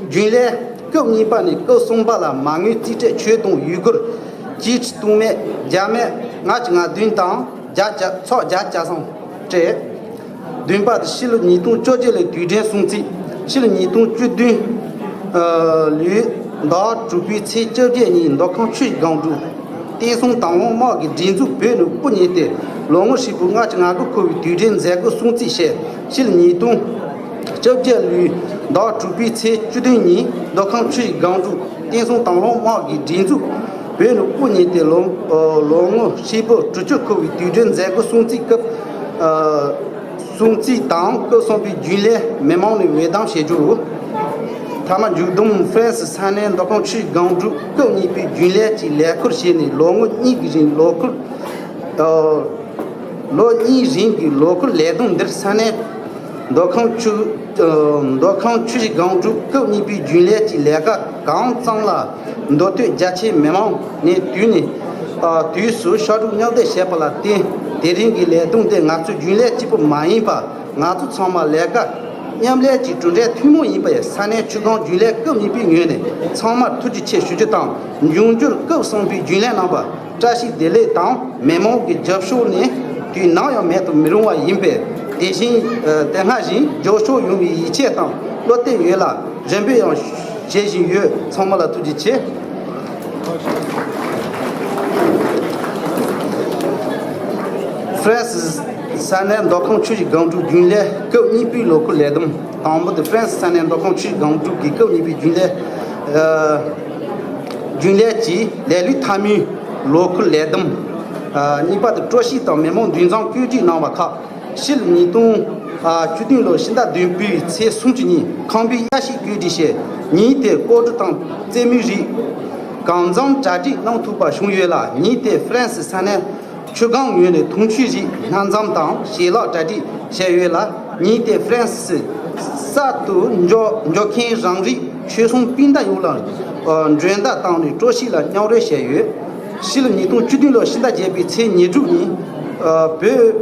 རྒྱུན་ལས་སྐབས་གཉིས་པ་ནས་སྐབས་གསུམ་པ་ལ་མ་དངུལ་རྩིས་སྤྲད་ཆོས་དུང་ཡུ་གུར་གཅིག་ཁྲི་སྟོང་མེད་བརྒྱ་མེད་ལྔ་བཅུ་ང་བདུན་དང་བརྒྱ་བརྒྱ་ཚེག་བརྒྱ་བརྒྱ་སོང་སྤྲད། བདུན་པ་དེ་ཕྱི་ལོ་ཉིས་སྟོང་བཅོ་བརྒྱད་ལོའི་དུས་དྲན་སྲུང་བརྩི། ཕྱི་ལོ་ཉིས་སྟོང་བཅུ་བདུན་ལོའི་ཟླ་དྲུག་པའི་ཚེས་བཅོ་བརྒྱད་ཉིན་མདོ་ཁམས་ཆུ་བཞི་སྒང་དྲུག་བསྟན་སྲུང་དང་བླངས་དམག་གི་སྒྲིག་འཛུགས་བོད་ནས་དབུ་བརྙེས་ཏེ་ལོ་ངོ་ཧྲིལ་པོ་ལྔ་བཅུ་ང་དགུ་འཁོར་བའི་དུས་དྲན་མཛད་སྒོ་སྲུང་བརྩི་བྱས། ཕྱི་ལོ་ཉིས་སྟོང་བཅོ་བརྒྱད་ལོའི་ཟླ་དྲུག་པའི་ཚེས་བཅུ་བདུན་ཉིན་མདོ་ཁམས་ཆུ་བཞི་སྒང་དྲུག་བསྟན་སྲུང་དང་བླངས་དམག་གི་སྒྲིག་འཛུགས་བོད་ནས་དབུ་བརྙེས་ཏེ་ལོ་ལོ་ངོ་ཧྲིལ་པོ་དྲུག་ཅུ་འཁོར་བའི་དུས་དྲན་མཛད་སྒོ་སྲུང་བརྩིའི་སྐབས། སྲུང་བརྩི་དང་སྐབས་གསུམ་པའི་རྒྱུན་ལས་མི་མང་ནས་འོས་བདམས་བྱེད་རྒྱུ། མཐའ་མ་མཇུག་བསྡོམས། ཧྥ་རན་སི་ས་གནས་མདོ་ཁམས་ཆུ་བཞི་སྒང་དྲུག་སྐབས་གཉིས་པའི་རྒྱུན་ལས་ཀྱི་ལས་འཁུར་བྱས་ནས་ལོ་ངོ་གཉིས་ཀྱི་རིང་ལོ་འཁོར། ལོ་གཉིས་རིང་གི་ལོ་འཁོར་ལས་བསྡོམས་འདིར་ས་གནས་མདོ་ཁམས་ཆུ་མདོ་ཁམས་ཆུ་བཞི་སྒང་དྲུག་སྐབས་གཉིས་པའི་རྒྱུན་ལས་ཀྱི་ལས་ཀ་གང་བརྩམས་ལ་མདོ་སྟོད་རྒྱ་ཆེའི་མི་མང་ནས་དུས་ནས་དུས་སུ་ཕྱག་སྒྲུབ་མཉམ་འདེགས་བྱས་པ་ལ་བརྟེན། དེ་རིང་གི་ལས་བསྡོམས་འདི་ང་ཚོ་རྒྱུན་ལས་གཅིག་པུ་མ་ཡིན་པ། ང་ཚོ་ཚང་མ་ལས་ཀ་མཉམ་ལས་ཀྱི་གྲུབ་འབྲས་ཐུན་མོང་ཡིན་པས། ས་གནས་ཆུ་སྒང་རྒྱུན་ལས་སྐབས་གཉིས་པའི་ངོས་ནས་ཚང་མར་ཐུགས་རྗེ་ཆེ་ཞུ་རྒྱུ་དང་། འབྱུང་འགྱུར་སྐབས་གསུམ་པའི་རྒྱུན་ལས་རྣམ་པ་བཀྲ་ཤིས་བདེ་ལེགས་དང་མི་མང་གི་རྒྱབ་སྐྱོར་ནི་དུས་ནམ་ཡང་མེད་དུ་མི་རུང་བ་ཡིན་པས། དེ་བཞིན་དེ་སྔ་བཞིན་རྒྱབ་སྐྱོར་ཡོང་བའི་ཡིད་ཆེས་དང་བློ་གཏད་ཡོད་ལ། རེ་འབོད་ཡང་བྱེད་བཞིན་ཡོད། ཚང་མ་ལ་ཐུགས་རྗེ་ཆེ། ཧྥ་རན་སི་ས་གནས་མདོ་ཁམས་ཆུ་བཞི་སྒང་དྲུག་རྒྱུན་ལས་སྐབས་གཉིས་པའི་ལོ་འཁོར་ལས་བསྡོམས། དང་པོ་དེ་ཧྥ་རན་སི་ས་གནས་མདོ་ཁམས་ཆུ་བཞི་སྒང་དྲུག་གི་སྐབས་གཉིས་པའི་རྒྱུན་ལས་ཨ་རྒྱུན་ལས་ཀྱི་ལས་ལུས་འཐབ་མིའི་ ལོ་འཁོར་ལས་བསྡོམས། ཨ། གཉིས་པ་དེ་སྤྲོ་སྐྱིད་དང་མི་མང་འདུ་འཛོམས་བཀོད་སྒྲིག་གནང་བ་ཁག་ཕྱི་ལོ་ཉིས་སྟོང་བཅུ་བདུན་ལོ་ཕྱི་ཟླ་བདུན་པའི་ཚེས་སུམ་ཅུ་ཉིན་ཁང་པའི་ཡ་ཤིག་བཀོད་སྒྲིག་བྱས། ཉིན་དེར་སྐོར་བྲོ་དང་རྩེད་མོའི་རིགས་གང་འཚམ་གྲ་སྒྲིག་གནང་ཐུབ་པ་བྱུང་ཡོད་ལ། ཉིན་དེར་ཧྥ་རན་སི་ས་གནས་ཆུ་སྒང་ངོས་ནས་འཐུང་ཆུའི་རིགས་སྣ་འཛོམས་དང་ཞལ་ལག་གྲ་སྒྲིག་བྱས་ཡོད་ལ། ཉིན་དེར་ཧྥ་རན་སི་གསར་དུ་འབྱོར་འབྱོར་མཁན་རང་རིགས་ཆོལ་གསུམ་སྤུན་ཟླ་ཡོངས་ལ་མགྲོན་བརྡ་བཏང་ནས་སྤྲོ་སྐྱིད་ལ་མཉམ་རོལ་བྱས་ཡོད། ཕྱི་ལོ་ཉིས་སྟོང་བཅུ་བདུན་ལོ་ཕྱི་ཟླ་བརྒྱད་པའི་ཚེས་ཉེར་དྲུག་ཉིན། ཨ། བོད་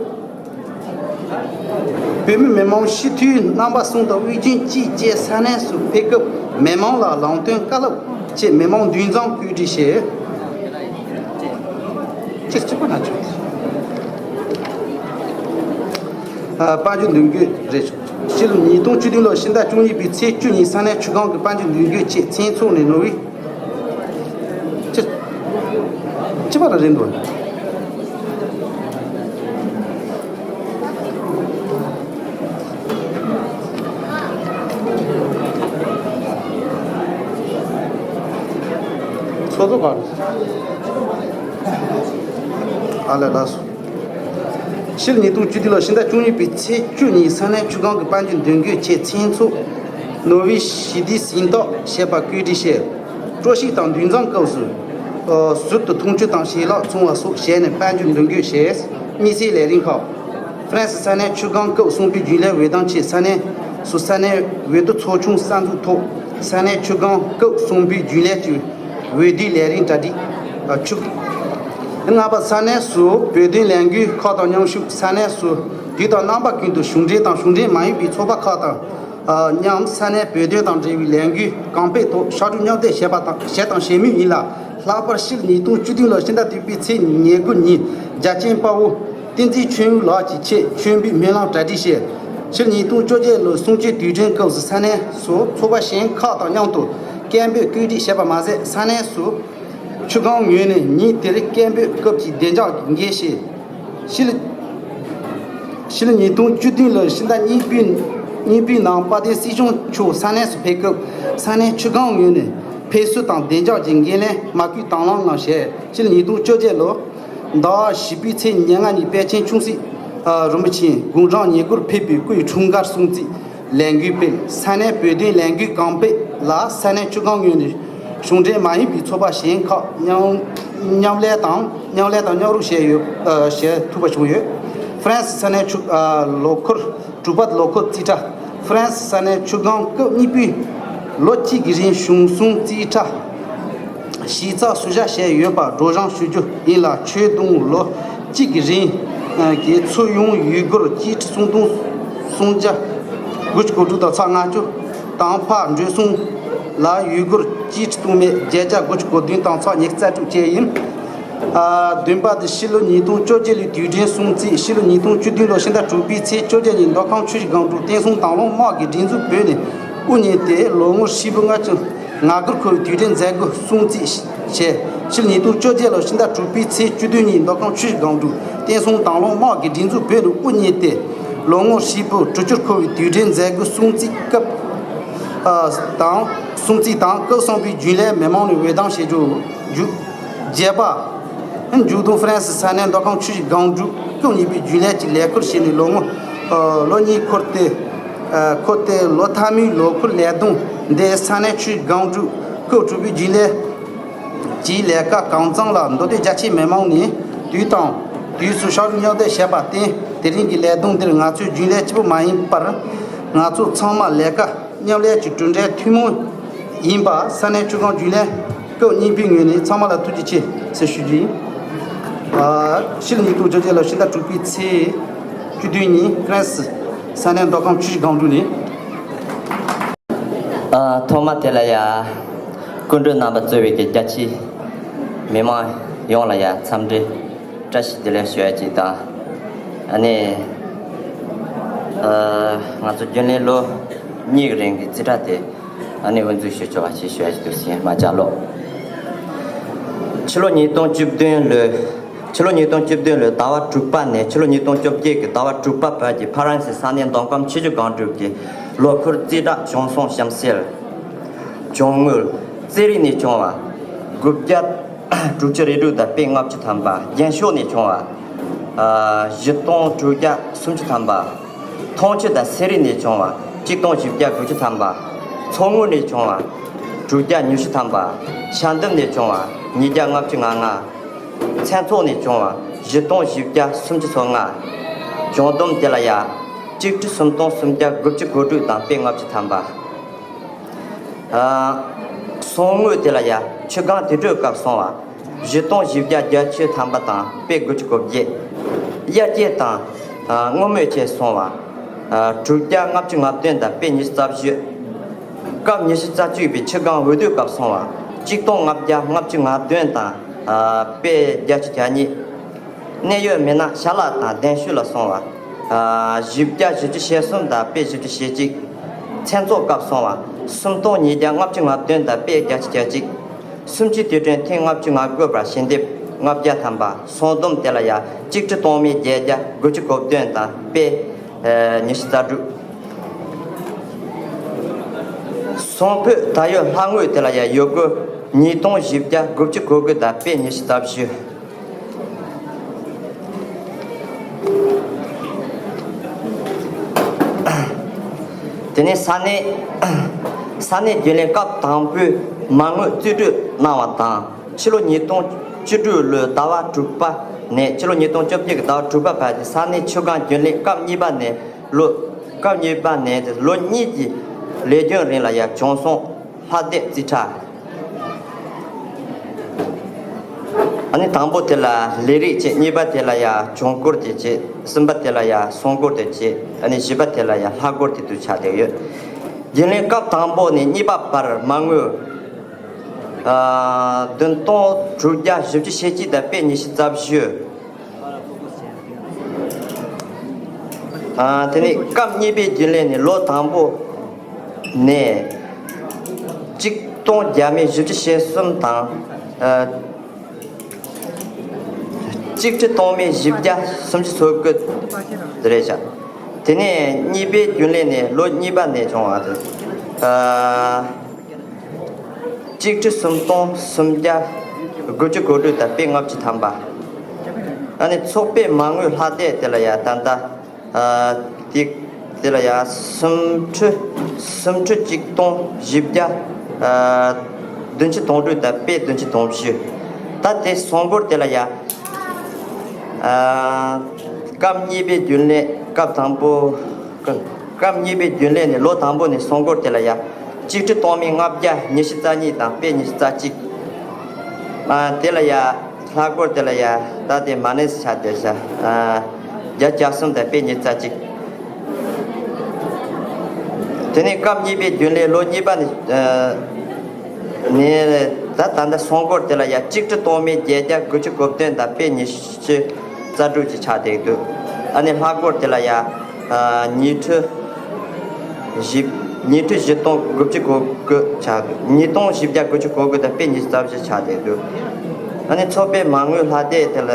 བོད་མི་མི་མང་སྤྱི་འཐུས་རྣམ་པ་གསུམ་དང་དབུས་རྒྱུན་གཅིག་བཅས་ས་གནས་སུ་ཕེབས་སྐབས་མི་མང་ལ་ལམ་སྟོན་བཀའ་སློབ་བཅས་མི་མང་འདུ་འཛོམས་བཀོད་སྒྲིག་བྱས། ཅེས་གཅིག་པ་ན་ཆོག་ཨ། དཔལ་འབྱོར་མདུན་སྐྱོད་རེད། ཕྱི་ལོ་ཉིས་སྟོང་བཅུ་བདུན་ལོ་ཕྱི་ཟླ་བཅུ་གཉིས་པའི་ཚེས་བཅུ་ཉིན་ས་གནས་ཆུ་སྒང་གི་དཔལ་འབྱོར་མདུན་སྐྱོད་ཆེད་མཚན་ཚོགས་ནས་ནོར་ཝེ། ཅི། ཅི་པ་ལ་རེད་འདུག་ཚོགས་གཙོ་ག་རེད། ཨ་ལས་ལགས་སོ། ཕྱི་ལོ་ཉིས་སྟོང་བཅུ་བདུན་ལོ་ཕྱི་ཟླ་བཅུ་གཉིས་པའི་ཚེས་བཅུ་ཉིན་ས་གནས་ཆུ་སྒང་གི་དཔལ་འབྱོར་མདུན་སྐྱོད་ཆེད་མཚན་ཚོགས། ནོར་ཝེ་ཞི་བདེའི་ཟིན་ཐོ་ཞེས་པ་བཀོད་སྒྲིག་བྱས། སྤྲོ་སྐྱིད་དང་འདུ་འཛོམས་སྐབས་སུ། ཨ། ཟུར་དུ་འཐུང་ཆུ་དང་ཞལ་ལག་འཚོང་བ་སོགས་བྱས་ནས་དཔལ་འབྱོར་མདུན་སྐྱོད་བྱས། དམིགས་བསལ་ལས་རིམ་ཁག་ཧྥ་རན་སི་ས་གནས་ཆུ་སྒང་སྐབས་གསུམ་པའི་རྒྱུན་ལས་འོས་བསྡུ་ཆེད་ས་གནས་སུ་ས་གནས་འོས་བསྡུ་ཚོགས་ཆུང་གསར་འཛུགས་ཐོག་ས་གནས་ཆུ་སྒང་སྐབས་གསུམ་པའི་རྒྱུན་ལས་ཀྱི་འོས་བསྡུའི་ལས་རིམ་གྲ་སྒྲིག་ཨ། ཆུ། ལྔ་པ། ས་གནས་སུ་བོད་དོན་ལས་འགུལ་ཁག་དང་མཉམ་ཞུགས། ས་གནས་སུ་དུས་དང་རྣམ་པ་ཀུན་ཏུ་གཞུང་འབྲེལ་དང་གཞུང་འབྲེལ་མ་ཡིན་པའི་ཚོགས་པ་ཁག་དང་། ཨ། མཉམ་ས་གནས་བོད་དོན་དང་འབྲེལ་བའི་ལས་འགུལ་གང་སྤེལ་ཐོག་ཕྱག་སྒྲུབ་མཉམ་འདེགས་བྱས་པ་དང་བྱས་དང་བྱེད་མུས་ཡིན་ལ། ལྷག་པར་ཕྱི་ལོ་ཉིས་སྟོང་བཅུ་བདུན་ལོ་ཕྱི་ཟླ་བདུན་པའི་ཚེས་ཉེར་དགུ་ཉིན་རྒྱལ་ཆེན་དཔའ་བོ་བསྟན་འཛིན་ཆོས་དབྱིངས་ལགས་ཀྱི་ཆེད་མཆོད་འབུལ་སྨོན་ལམ་གྲ་སྒྲིག་བྱས། ཕྱི་ལོ་ཉིས་སྟོང་བཅོ་བརྒྱད་ལོའི་གསུང་ཆོས་དུས་དྲན་སྐབས་སུ་ས་གནས་སུ་ཚོགས་པ་གཞན་ཁག་དང་མཉམ་དུ་སྐད་འབོད་བཀོད་སྒྲིག་བྱས་པ་མ་ཟད། ས་གནས་སུ་ཆུ་སྒང་ངོས་ནས་ཉིན་དེར་སྐད་འབོད་སྐབས་ཀྱི་བདེ་འཇགས་འགན་བཞེས། ཕྱི་ལོ་ཕྱི་ལོ་ཉིས་སྟོང་བཅུ་བདུན་ལོའི་ཕྱི་ཟླ་གཉིས་པའི་གཉིས་པའི་ནང་དཔལ་ལྡན་སྲིད་སྐྱོང་མཆོག་ས་གནས་སུ་ཕེབས་སྐབས་ས་གནས་ཆུ་སྒང་ངོས་ནས་ཕེབས་བསུ་དང་བདེ་འཇགས་ཀྱི་འགན་ལེན་མ་བསྐུལ་དང་བླངས་གནང་བྱས། ཕྱི་ལོ་ཉིས་སྟོང་བཅོ་བརྒྱད་ལོ་ཟླ་བ་བཞི་པའི་ཚེས་ཉེར་ལྔ་ཉིན་པཎ་ཆེན་ཆུང་སྲིད་རིན་པོ་ཆེ་དགུང་གྲངས་ཉེར་དགུར་ཕེབས་པའི་སྐུའི་འཁྲུངས་སྐར་སྲུང་བརྩི་ལས་འགུལ་སྤེལ། ས་གནས་བོད་དོན་ལས་འགུལ་གང་སྤེལ་ལ་ས་གནས་ཆུ་སྒང་ངོས་ནས་གཞུང་འབྲེལ་མ་ཡིན་པའི་ཚོགས་པ་གཞན་ཁག་མཉམ་མཉམ་ལས་དང་མཉམ་ལས་དང་མཉམ་རུབ་བྱས་ཡོད། ཨ། བྱེད་ཐུབ་པ་བྱུང་ཡོད། ཧྥ་རན་སི་ས་གནས་ཆུ། ཨ། ལོ་འཁོར་དྲུག་པ་ལོ་འཁོར་རྩིས་ཁྲ། ཧྥ་རན་སི་ས་གནས་ཆུ་སྒང་སྐབས་གཉིས་པའི་ལོ་གཅིག་གི་རིང་གཞུང་སྲུང་རྩིས་ཁྲ་གཞི་རྩ་བསུ་བཞག་བྱས་ཡོད་པ་སྒྲོག་སྦྱང་ཞུ་རྒྱུ་ཡིན་ལ། ཆོས་དུང་ལོ་གཅིག་གི་རིང་གི་ཚུར་ཡོང་ཡུལ་སྒོར་སྐྱིད་ཁྲི་སུམ་སྟོང་སུམ་བརྒྱ་དགུ་བཅུ་གོ་དྲུག་དང་ཚེག་ལྔ་བཅུ་དང་ཕར་འགྲོ་སོང་ལ་ཡུལ་སྒོར་སྐྱིད་ཁྲི་སྟོང་མེད་བརྒྱད་བརྒྱ་དགུ་བཅུ་གོ་བདུན་དང་ཚེག་ཉི་ཤུ་རྩ་དྲུག་བཅས་ཡིན། ཨ། བདུན་པ་དེ་ཕྱི་ལོ་ཉིས་སྟོང་བཅོ་བརྒྱད་ལོའི་དུས་དྲན་སྲུང་བརྩི། ཕྱི་ལོ་ཉིས་སྟོང་བཅུ་བདུན་ལོ་ཕྱི་ཟླ་དྲུག་པའི་ཚེས་བཅོ་བརྒྱད་ཉིན་མདོ་ཁམས་ཆུ་བཞི་སྒང་དྲུག་བསྟན་སྲུང་དང་བླངས་དམག་གི་སྒྲིག་འཛུགས་བོད་ནས་དབུ་བརྙེས་ཏེ་ལོ་ངོ་ཧྲིལ་པོ་ལྔ་བཅུ་ང་དགུར་འཁོར་བའི་དུས་དྲན་མཛད་སྒོ་སྲུང་བརྩི་བྱས། ཕྱི་ལོ་ཉིས་སྟོང་བཅོ་བརྒྱད་ལོ་ཕྱི་ཟླ་དྲུག་པའི་ཚེས་བཅུ་བདུན་ཉིན་མདོ་ཁམས་ཆུ་བཞི་སྒང་དྲུག་བསྟན་སྲུང་དང་བླངས་དམག་གི་སྒྲིག་འཛུགས་བོད་ནས་དབུ་བརྙེས་ཏེ་ལོ་ངོ་ཧྲིལ་པོ་དྲུག་ཅུར་འཁོར་བའི་དུས་དྲན་མཛད་སྒོ་སྲུང་བརྩིའི་སྐབས། ཨ། དང་སྲུང་བརྩི་དང་སྐབས་གསུམ་པའི་རྒྱུན་ལས་མི་མང་ནས་འོས་བདམས་བྱེད་རྒྱུ་བརྒྱུད། བརྒྱད་པ། མཇུག་བསྡོམས་ཧྥ་རན་སི་ས་གནས་མདོ་ཁམས་ཆུ་བཞི་སྒང་དྲུག་སྐབས་གཉིས་པའི་རྒྱུན་ལས་ཀྱི་ལས་ཁུར་བྱས་ནས་ལོ་ངོ་ཨ། ལོ་གཉིས་འཁོར་ཏེ། ཨ། འཁོར་ཏེ་ལོ་མཐའ་མའི་ལོ་འཁོར་ལས་བསྡོམས་འདིར་ས་གནས་ཆུ་བཞི་སྒང་དྲུག་སྐབས་དྲུག་པའི་རྒྱུན་ལས་ཀྱི་ལས་ཀ་གང་བརྩམས་ལ་མདོ་སྟོད་རྒྱ་ཆེའི་མི་མང་ནས་དུས་དང་དུས་སུ་ཕྱག་རོགས་མཉམ་འདེགས་བྱས་པར་བརྟེན། དེ་རིང་གི་ལས་བསྡོམས་འདིར་ང་ཚོའི་རྒྱུན་ལས་གཅིག་པུ་མ་ཡིན་པར་ང་ཚོ་ཚང་མ་ལས་ཀ་མཉམ་ལས་ཀྱི་གྲུབ་འབྲས་ཐུན་མོང་ཡིན་པ་ས་གནས་ཆུ་སྒང་རྒྱུན་ལས་སྐབས་གཉིས་པའི་ངོས་ནས་ཚང་མ་ལ་ཐུགས་རྗེ་ཆེ་ཟེར་ཞུ་རྒྱུ་ཡིན། ཨ། ཕྱི་ལོ་ཉིས་སྟོང་བཅོ་བརྒྱད་ལོ་ཕྱི་ཟླ་དྲུག་པའི་ཚེས་བཅུ་བདུན་ཉིན་ཧྥ་རན་སི་ས་གནས་མདོ་ཁམས་ཆུ་བཞི་སྒང་དྲུག་ནས། ཨ། ཐོག་མ་དེ་ལ་ཡ་སྐུ་མགྲོན་རྣམ་པ་གཙོས་པའི་གི་རྒྱ་ཆེའི་མི་མང་ཡོངས་ལ་ཡ་འཚམས་འདྲི་བཀྲ་ཤིས་བདེ་ལེགས་ཞུ་ཡ་གཅིག་དང་། ཨ་ནི། ཨ། ང་ཚོ་རྒྱུན་ལས་ལོ་གཉིས་ཀྱི་རིང་གི་རྩིས་ཁྲ་དེ་ཨ་ནི་དབུ་འཛུགས་ཞུ་ཆོག་པ་ཞིག་ཞུ་ཡ་ཞིག་འདུག་ཟེར་མ་ཅག་ལོ། ཕྱི་ལོ་ཉིས་སྟོང་བཅུ་བདུན་ལོའི་ཕྱི་ལོ་ཉིས་སྟོང་བཅུ་བདུན་ལོའི་ཟླ་བ་དྲུག་པ་ནས་ཕྱི་ལོ་ཉིས་སྟོང་བཅོ་བརྒྱད་ཀྱི་ཟླ་བ་དྲུག་པ་བར་གྱི་ཧྥ་རན་སི་ས་གནས་མདོ་ཁམས་ཆུ་བཞི་སྒང་དྲུག་གི་ལོ་འཁོར་རྩིས་ཁྲ་བྱུང་སོང་གཤམ་གསལ། བྱུང་དངུལ། རྩིས་རིག་ནས་བྱུང་བ་དགུ་བརྒྱ། དྲུག་ཅུ་རེ་དྲུག་དང་པད་ལྔ་བཅུ་ཐམ་པ། རྒྱན་ཤོག་ནས་བྱུང་བ་ཨ་བཞི་སྟོང་དྲུག་བརྒྱ་སུམ་ཅུ་ཐམ་པ། མཐོང་ཆོས་དང་ཚན་རིག་ནས་བྱུང་བ་གཅིག་སྟོང་བཞི་བརྒྱ་དགུ་བཅུ་ཐམ་པ། མཚོ་དངོས་ནས་བྱུང་བ་དྲུག་བརྒྱ་ཉི་ཤུ་ཐམ་པ། ཤ་འདེབས་ནས་བྱུང་བ་ཉིས་བརྒྱ་ལྔ་བཅུ་ང་ལྔ། མཚན་ཚོགས་ནས་བྱུང་བ་བཞི་སྟོང་བཞི་བརྒྱ་སུམ་ཅུ་སོ་ལྔ། གྱང་སྡོམ་དེ་ལ་ཡ་གཅིག་ཁྲི་སུམ་སྟོང་སུམ་བརྒྱ་དགུ་བཅུ་གོ་དྲུག་དང་པད་ལྔ་བཅུ་ཐམ་པ། ཨ་གསང་དངུལ་དེ་ལ་ཡ་ཆུ་སྒང་དུར་ཁྲོད་སྐབས་སོང་བ་བཞི་སྟོང་བཞི་བརྒྱ་བརྒྱད་ཅུ་ཐམ་པ་དང་པད་དགུ་བཅུ་གོ་བརྒྱད། དབྱར་སྐྱེས་དང་ཨ་སྔོན་མོའི་ཆེད་སོང་བ་ཨ་དྲུག་བརྒྱ་ལྔ་བཅུ་ང་བདུན་དང་པད་ཉི་ཤུ་རྩ་བཞི། སྐབས་ཉི་ཤུ་རྩ་གཅིག་པའི་ཆུ་སྒང་འོས་བསྡུ་སྐབས་སོང་བ་གཅིག་སྟོང་ལྔ་བརྒྱ་ལྔ་བཅུ་ང་བདུན་དང་ཨ་པད་བརྒྱད་ཅུ་གྱ་གཉིས། གནད་ཡོད་མི་སྣ་ཞལ་ལག་དང་གདན་ཞུ་ལ་སོང་བ། ཨ་བཞི་བརྒྱ་བཞི་བཅུ་ཞེ་གསུམ་དང་པད་བཞི་བཅུ་ཞེ་གཅིག། མཚན་ཚོགས་སྐབས་སོང་བ། སུམ་སྟོང་ཉིས་བརྒྱ་ལྔ་བཅུ་ང་བདུན་དང་པད་བརྒྱད་ཅུ་གྱ་གཅིག། གསུམ་བཅུའི་དུས་དྲན་ཐེངས་ལྔ་བཅུ་ང་དགུ་པར་ཞལ་འདེབས་ལྔ་བརྒྱ་ཐམ་པ། གསང་སྡོམ་དེ་ལ་ཡ་གཅིག་ཁྲི་སྟོང་མེད་བརྒྱད་བརྒྱ་དགུ་བཅུ་གོ་བདུན་དང་པད་ཨ་ཉི་ཤུ་རྩ་དྲུག། གསང་ཕོད་ད་ཡོད་ལྷ་དངུལ་དེ་ལ་ཡ་ཡོད་དགུ་ཉིས་སྟོང་བཞི་བརྒྱ་དགུ་བཅུ་གོ་དགུ་དང་པད་ཉི་ཤུ་རྩ་བཞི། དེ་ནས་ས་གནས་ས་གནས་རྒྱུན་ལས་སྐབས་དང་པོའི་མ་དངུལ་རྩིས་སྤྲོད་གནང་བ་དང་། ཕྱི་ལོ་ཉིས་སྟོང་བཅུ་དྲུག་ལོའི་ཟླ་བ་དྲུག་པ་ནས་ཕྱི་ལོ་ཉིས་སྟོང་བཅོ་བརྒྱད་ཀྱི་ཟླ་བ་དྲུག་པ་བར་གྱི་ས་གནས་ཆུ་སྒང་རྒྱུན་ལས་སྐབས་གཉིས་པ་ནས་ལོ་སྐབས་གཉིས་པ་ནས་ལོ་གཉིས་ཀྱི་ལས་དོན་རིང་ལ་ཡ་བྱང་སོང་ལྷ་སྡེ་རྩིས་ཁྲ། ཨ་ནི་དང་པོ་དེ་ལ་ལས་རིགས་བྱས། གཉིས་པ་དེ་ལ་ཡ་གྱང་སྐོར་དེ་བྱས། གསུམ་པ་དེ་ལ་ཡ་གསང་སྐོར་དེ་བྱས། ཨ་ནི་བཞི་པ་དེ་ལ་ཡ་ལྷ་སྐོར་དེ་དུ་ཆགས་བསྡད་ཡོད། རྒྱུན་ལས་སྐབས་དང་པོ་ནས་གཉིས་པ་བར་མ་དངུལ་ཨ་བདུན་སྟོང་དྲུག་བརྒྱ་བཞི་བཅུ་ཞེ་གཅིག་དང་པད་ཉི་ཤུ་རྩ་བཞི། ཨ་དེ་ནས་སྐབས་གཉིས་པའི་རྒྱུན་ལས་ནས་ལོ་དང་པོ་ནས་གཅིག་སྟོང་བརྒྱ་མེད་བཞི་བཅུ་ཞེ་གསུམ་དང་ཨ་གཅིག་ཁྲི་སྟོང་མེད་བཞི་བརྒྱ་སུམ་ཅུ་སོ་དགུ་རེད་བཞག། དེ་ནས་གཉིས་པའི་རྒྱུན་ལས་ནས་ལོ་གཉིས་པ་ནས་བྱུང་བ་དེ་ཨ་གཅིག་ཁྲི་སུམ་སྟོང་སུམ་བརྒྱ་དགུ་བཅུ་གོ་དྲུག་དང་པད་ལྔ་བཅུ་ཐམ་པ། ཨ་ནི་ཚོགས་པའི་མ་དངུལ་ལྷ་སྡེ་དེ་ལ་ཡ་ད་ལྟ་ཨ་དེ་དེ་ལ་ཡ་སུམ་ཁྲི་སུམ་ཁྲི་གཅིག་སྟོང་བཞི་བརྒྱ་ཨ་བདུན་ཅུ་དོན་དྲུག་དང་པད་བདུན་ཅུ་དོན་བཞི། ད་དེ་གསང་སྐོར་དེ་ལ་ཡ་ཨ་སྐབས་གཉིས་པའི་རྒྱུན་ལས་སྐབས་དང་པོ། སྐབས་གཉིས་པའི་རྒྱུན་ལས་ནས་ལོ་དང་པོ་ནས་གསང་སྐོར་དེ་ལ་ཡ་གཅིག་ཁྲི་སྟོང་མེད་ལྔ་བརྒྱ་ཉི་ཤུ་རྩ་གཉིས་དང་པད་ཉི་ཤུ་རྩ་གཅིག། ཨ་དེ་ལ་ཡ་ལྷ་སྐོར་དེ་ལ་ཡ་ད་དེ་མ་ནས་ཆ་དེ་ཤ་ཨ་བརྒྱ་གྱ་གསུམ་དང་པད་ཉི་ཤུ་རྩ་གཅིག། དེ་ནས་སྐབས་གཉིས་པའི་རྒྱུན་ལས་ལོ་གཉིས་པ་ནས་ཨ་ནས་ད་ད་ལྟ་གསང་སྐོར་དེ་ལ་ཡ་གཅིག་ཁྲི་སྟོང་མེད་བརྒྱད་བརྒྱ་དགུ་བཅུ་གོ་བདུན་དང་པད་ཉི་ཤུ་རྩ་དྲུག་ཅིག་ཆགས་བསྡད་འདུག། ཨ་ནི་ལྷ་སྐོར་དེ་ལ་ཡ་ཨ་ཉི་ཁྲི་བཞི་ཉི་ཁྲི་བཞི་སྟོང་དགུ་བཅུ་གོ་དགུ་ཆགས་འདུག། ཉིས་སྟོང་བཞི་བརྒྱ་དགུ་བཅུ་གོ་དགུ་དང་པད་ཉི་ཤུ་རྩ་བཞི་ཆགས་བསྡད་འདུག། ཨ་ནི་ཚོགས་པའི་མ་དངུལ་ལྷ་སྡེ་དེ་ལ་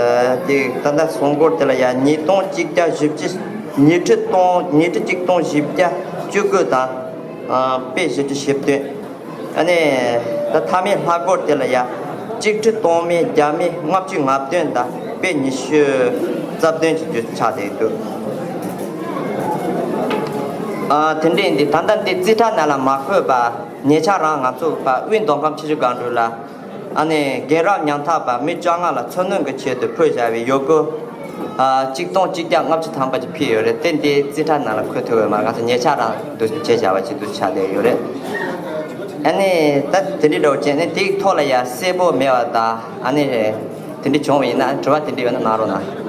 དེ་ད་ལྟ་གསང་སྐོར་དེ་ལ་ཡ་ཉིས་སྟོང་གཅིག་བརྒྱ་བཞི་བཅུ་ཉི་ཁྲི་སྟོང་ཉི་ཁྲི་གཅིག་སྟོང་བཞི་བརྒྱ་བཅུ་དགུ་དང་ཨ་པད་བཞི་བཅུ་ཞེ་བདུན། ཨ་ནི་ད་མཐའ་མའི་ལྷ་སྐོར་དེ་ལ་ཡ་གཅིག་ཁྲི་སྟོང་མེད་བརྒྱ་མེད་ལྔ་བཅུ་ང་བདུན་དང་པད་ཉི་ཤུ་རྩ་བདུན་གྱི་རྒྱུ་ཆགས་བསྡད་འདུག། ཨ་དེ་འདྲ་ཡིན་དུས་ད་ལྟ་འདི་རྩིས་ཁྲ་ནང་ལ་མ་འཁོད་པ་ཉེ་ཆར་རང་ང་ཚོ་པ་དབུས་མདོ་ཁམས་ཆུ་བཞི་སྒང་དྲུག་ལ་ཨ་ནི་རྒན་རབས་ཉམ་ཐག་པ་མི་བཅོ་ལྔ་ལ་འཚོ་སྣོན་གྱི་ཆེད་དུ་ཕུལ་བཞག་པའི་ཡོད་དགུ་ཨ་གཅིག་སྟོང་གཅིག་བརྒྱ་ལྔ་བཅུ་ཐམ་པ་ཅིག་ཕུལ་ཡོད་རེད། དེ་འདི་རྩིས་ཁྲ་ནང་ལ་འཁོད་ཐུབ་ཡོད་མ་རེད། ང་ཚོ་ཉེ་ཆར་རང་འདུ་བྱས་བཞག་པ་ཅིག་འདུ་ཆགས་བསྡད་ཡོད་རེད། ཨ་ནི་ད་དེ་འདྲའི་འདྲ་བོ་བྱས་ནས་དེའི་ཐོག་ལ་ཡ་གསལ་པོ་མེད་པ་དང་ཨ་ནི་དེ་འདྲ་བྱུང་བ་ཡིན་ན་དྲི་བ་དེ་འདྲ་ཡོད་ན་གནང་རོགས་གནང་།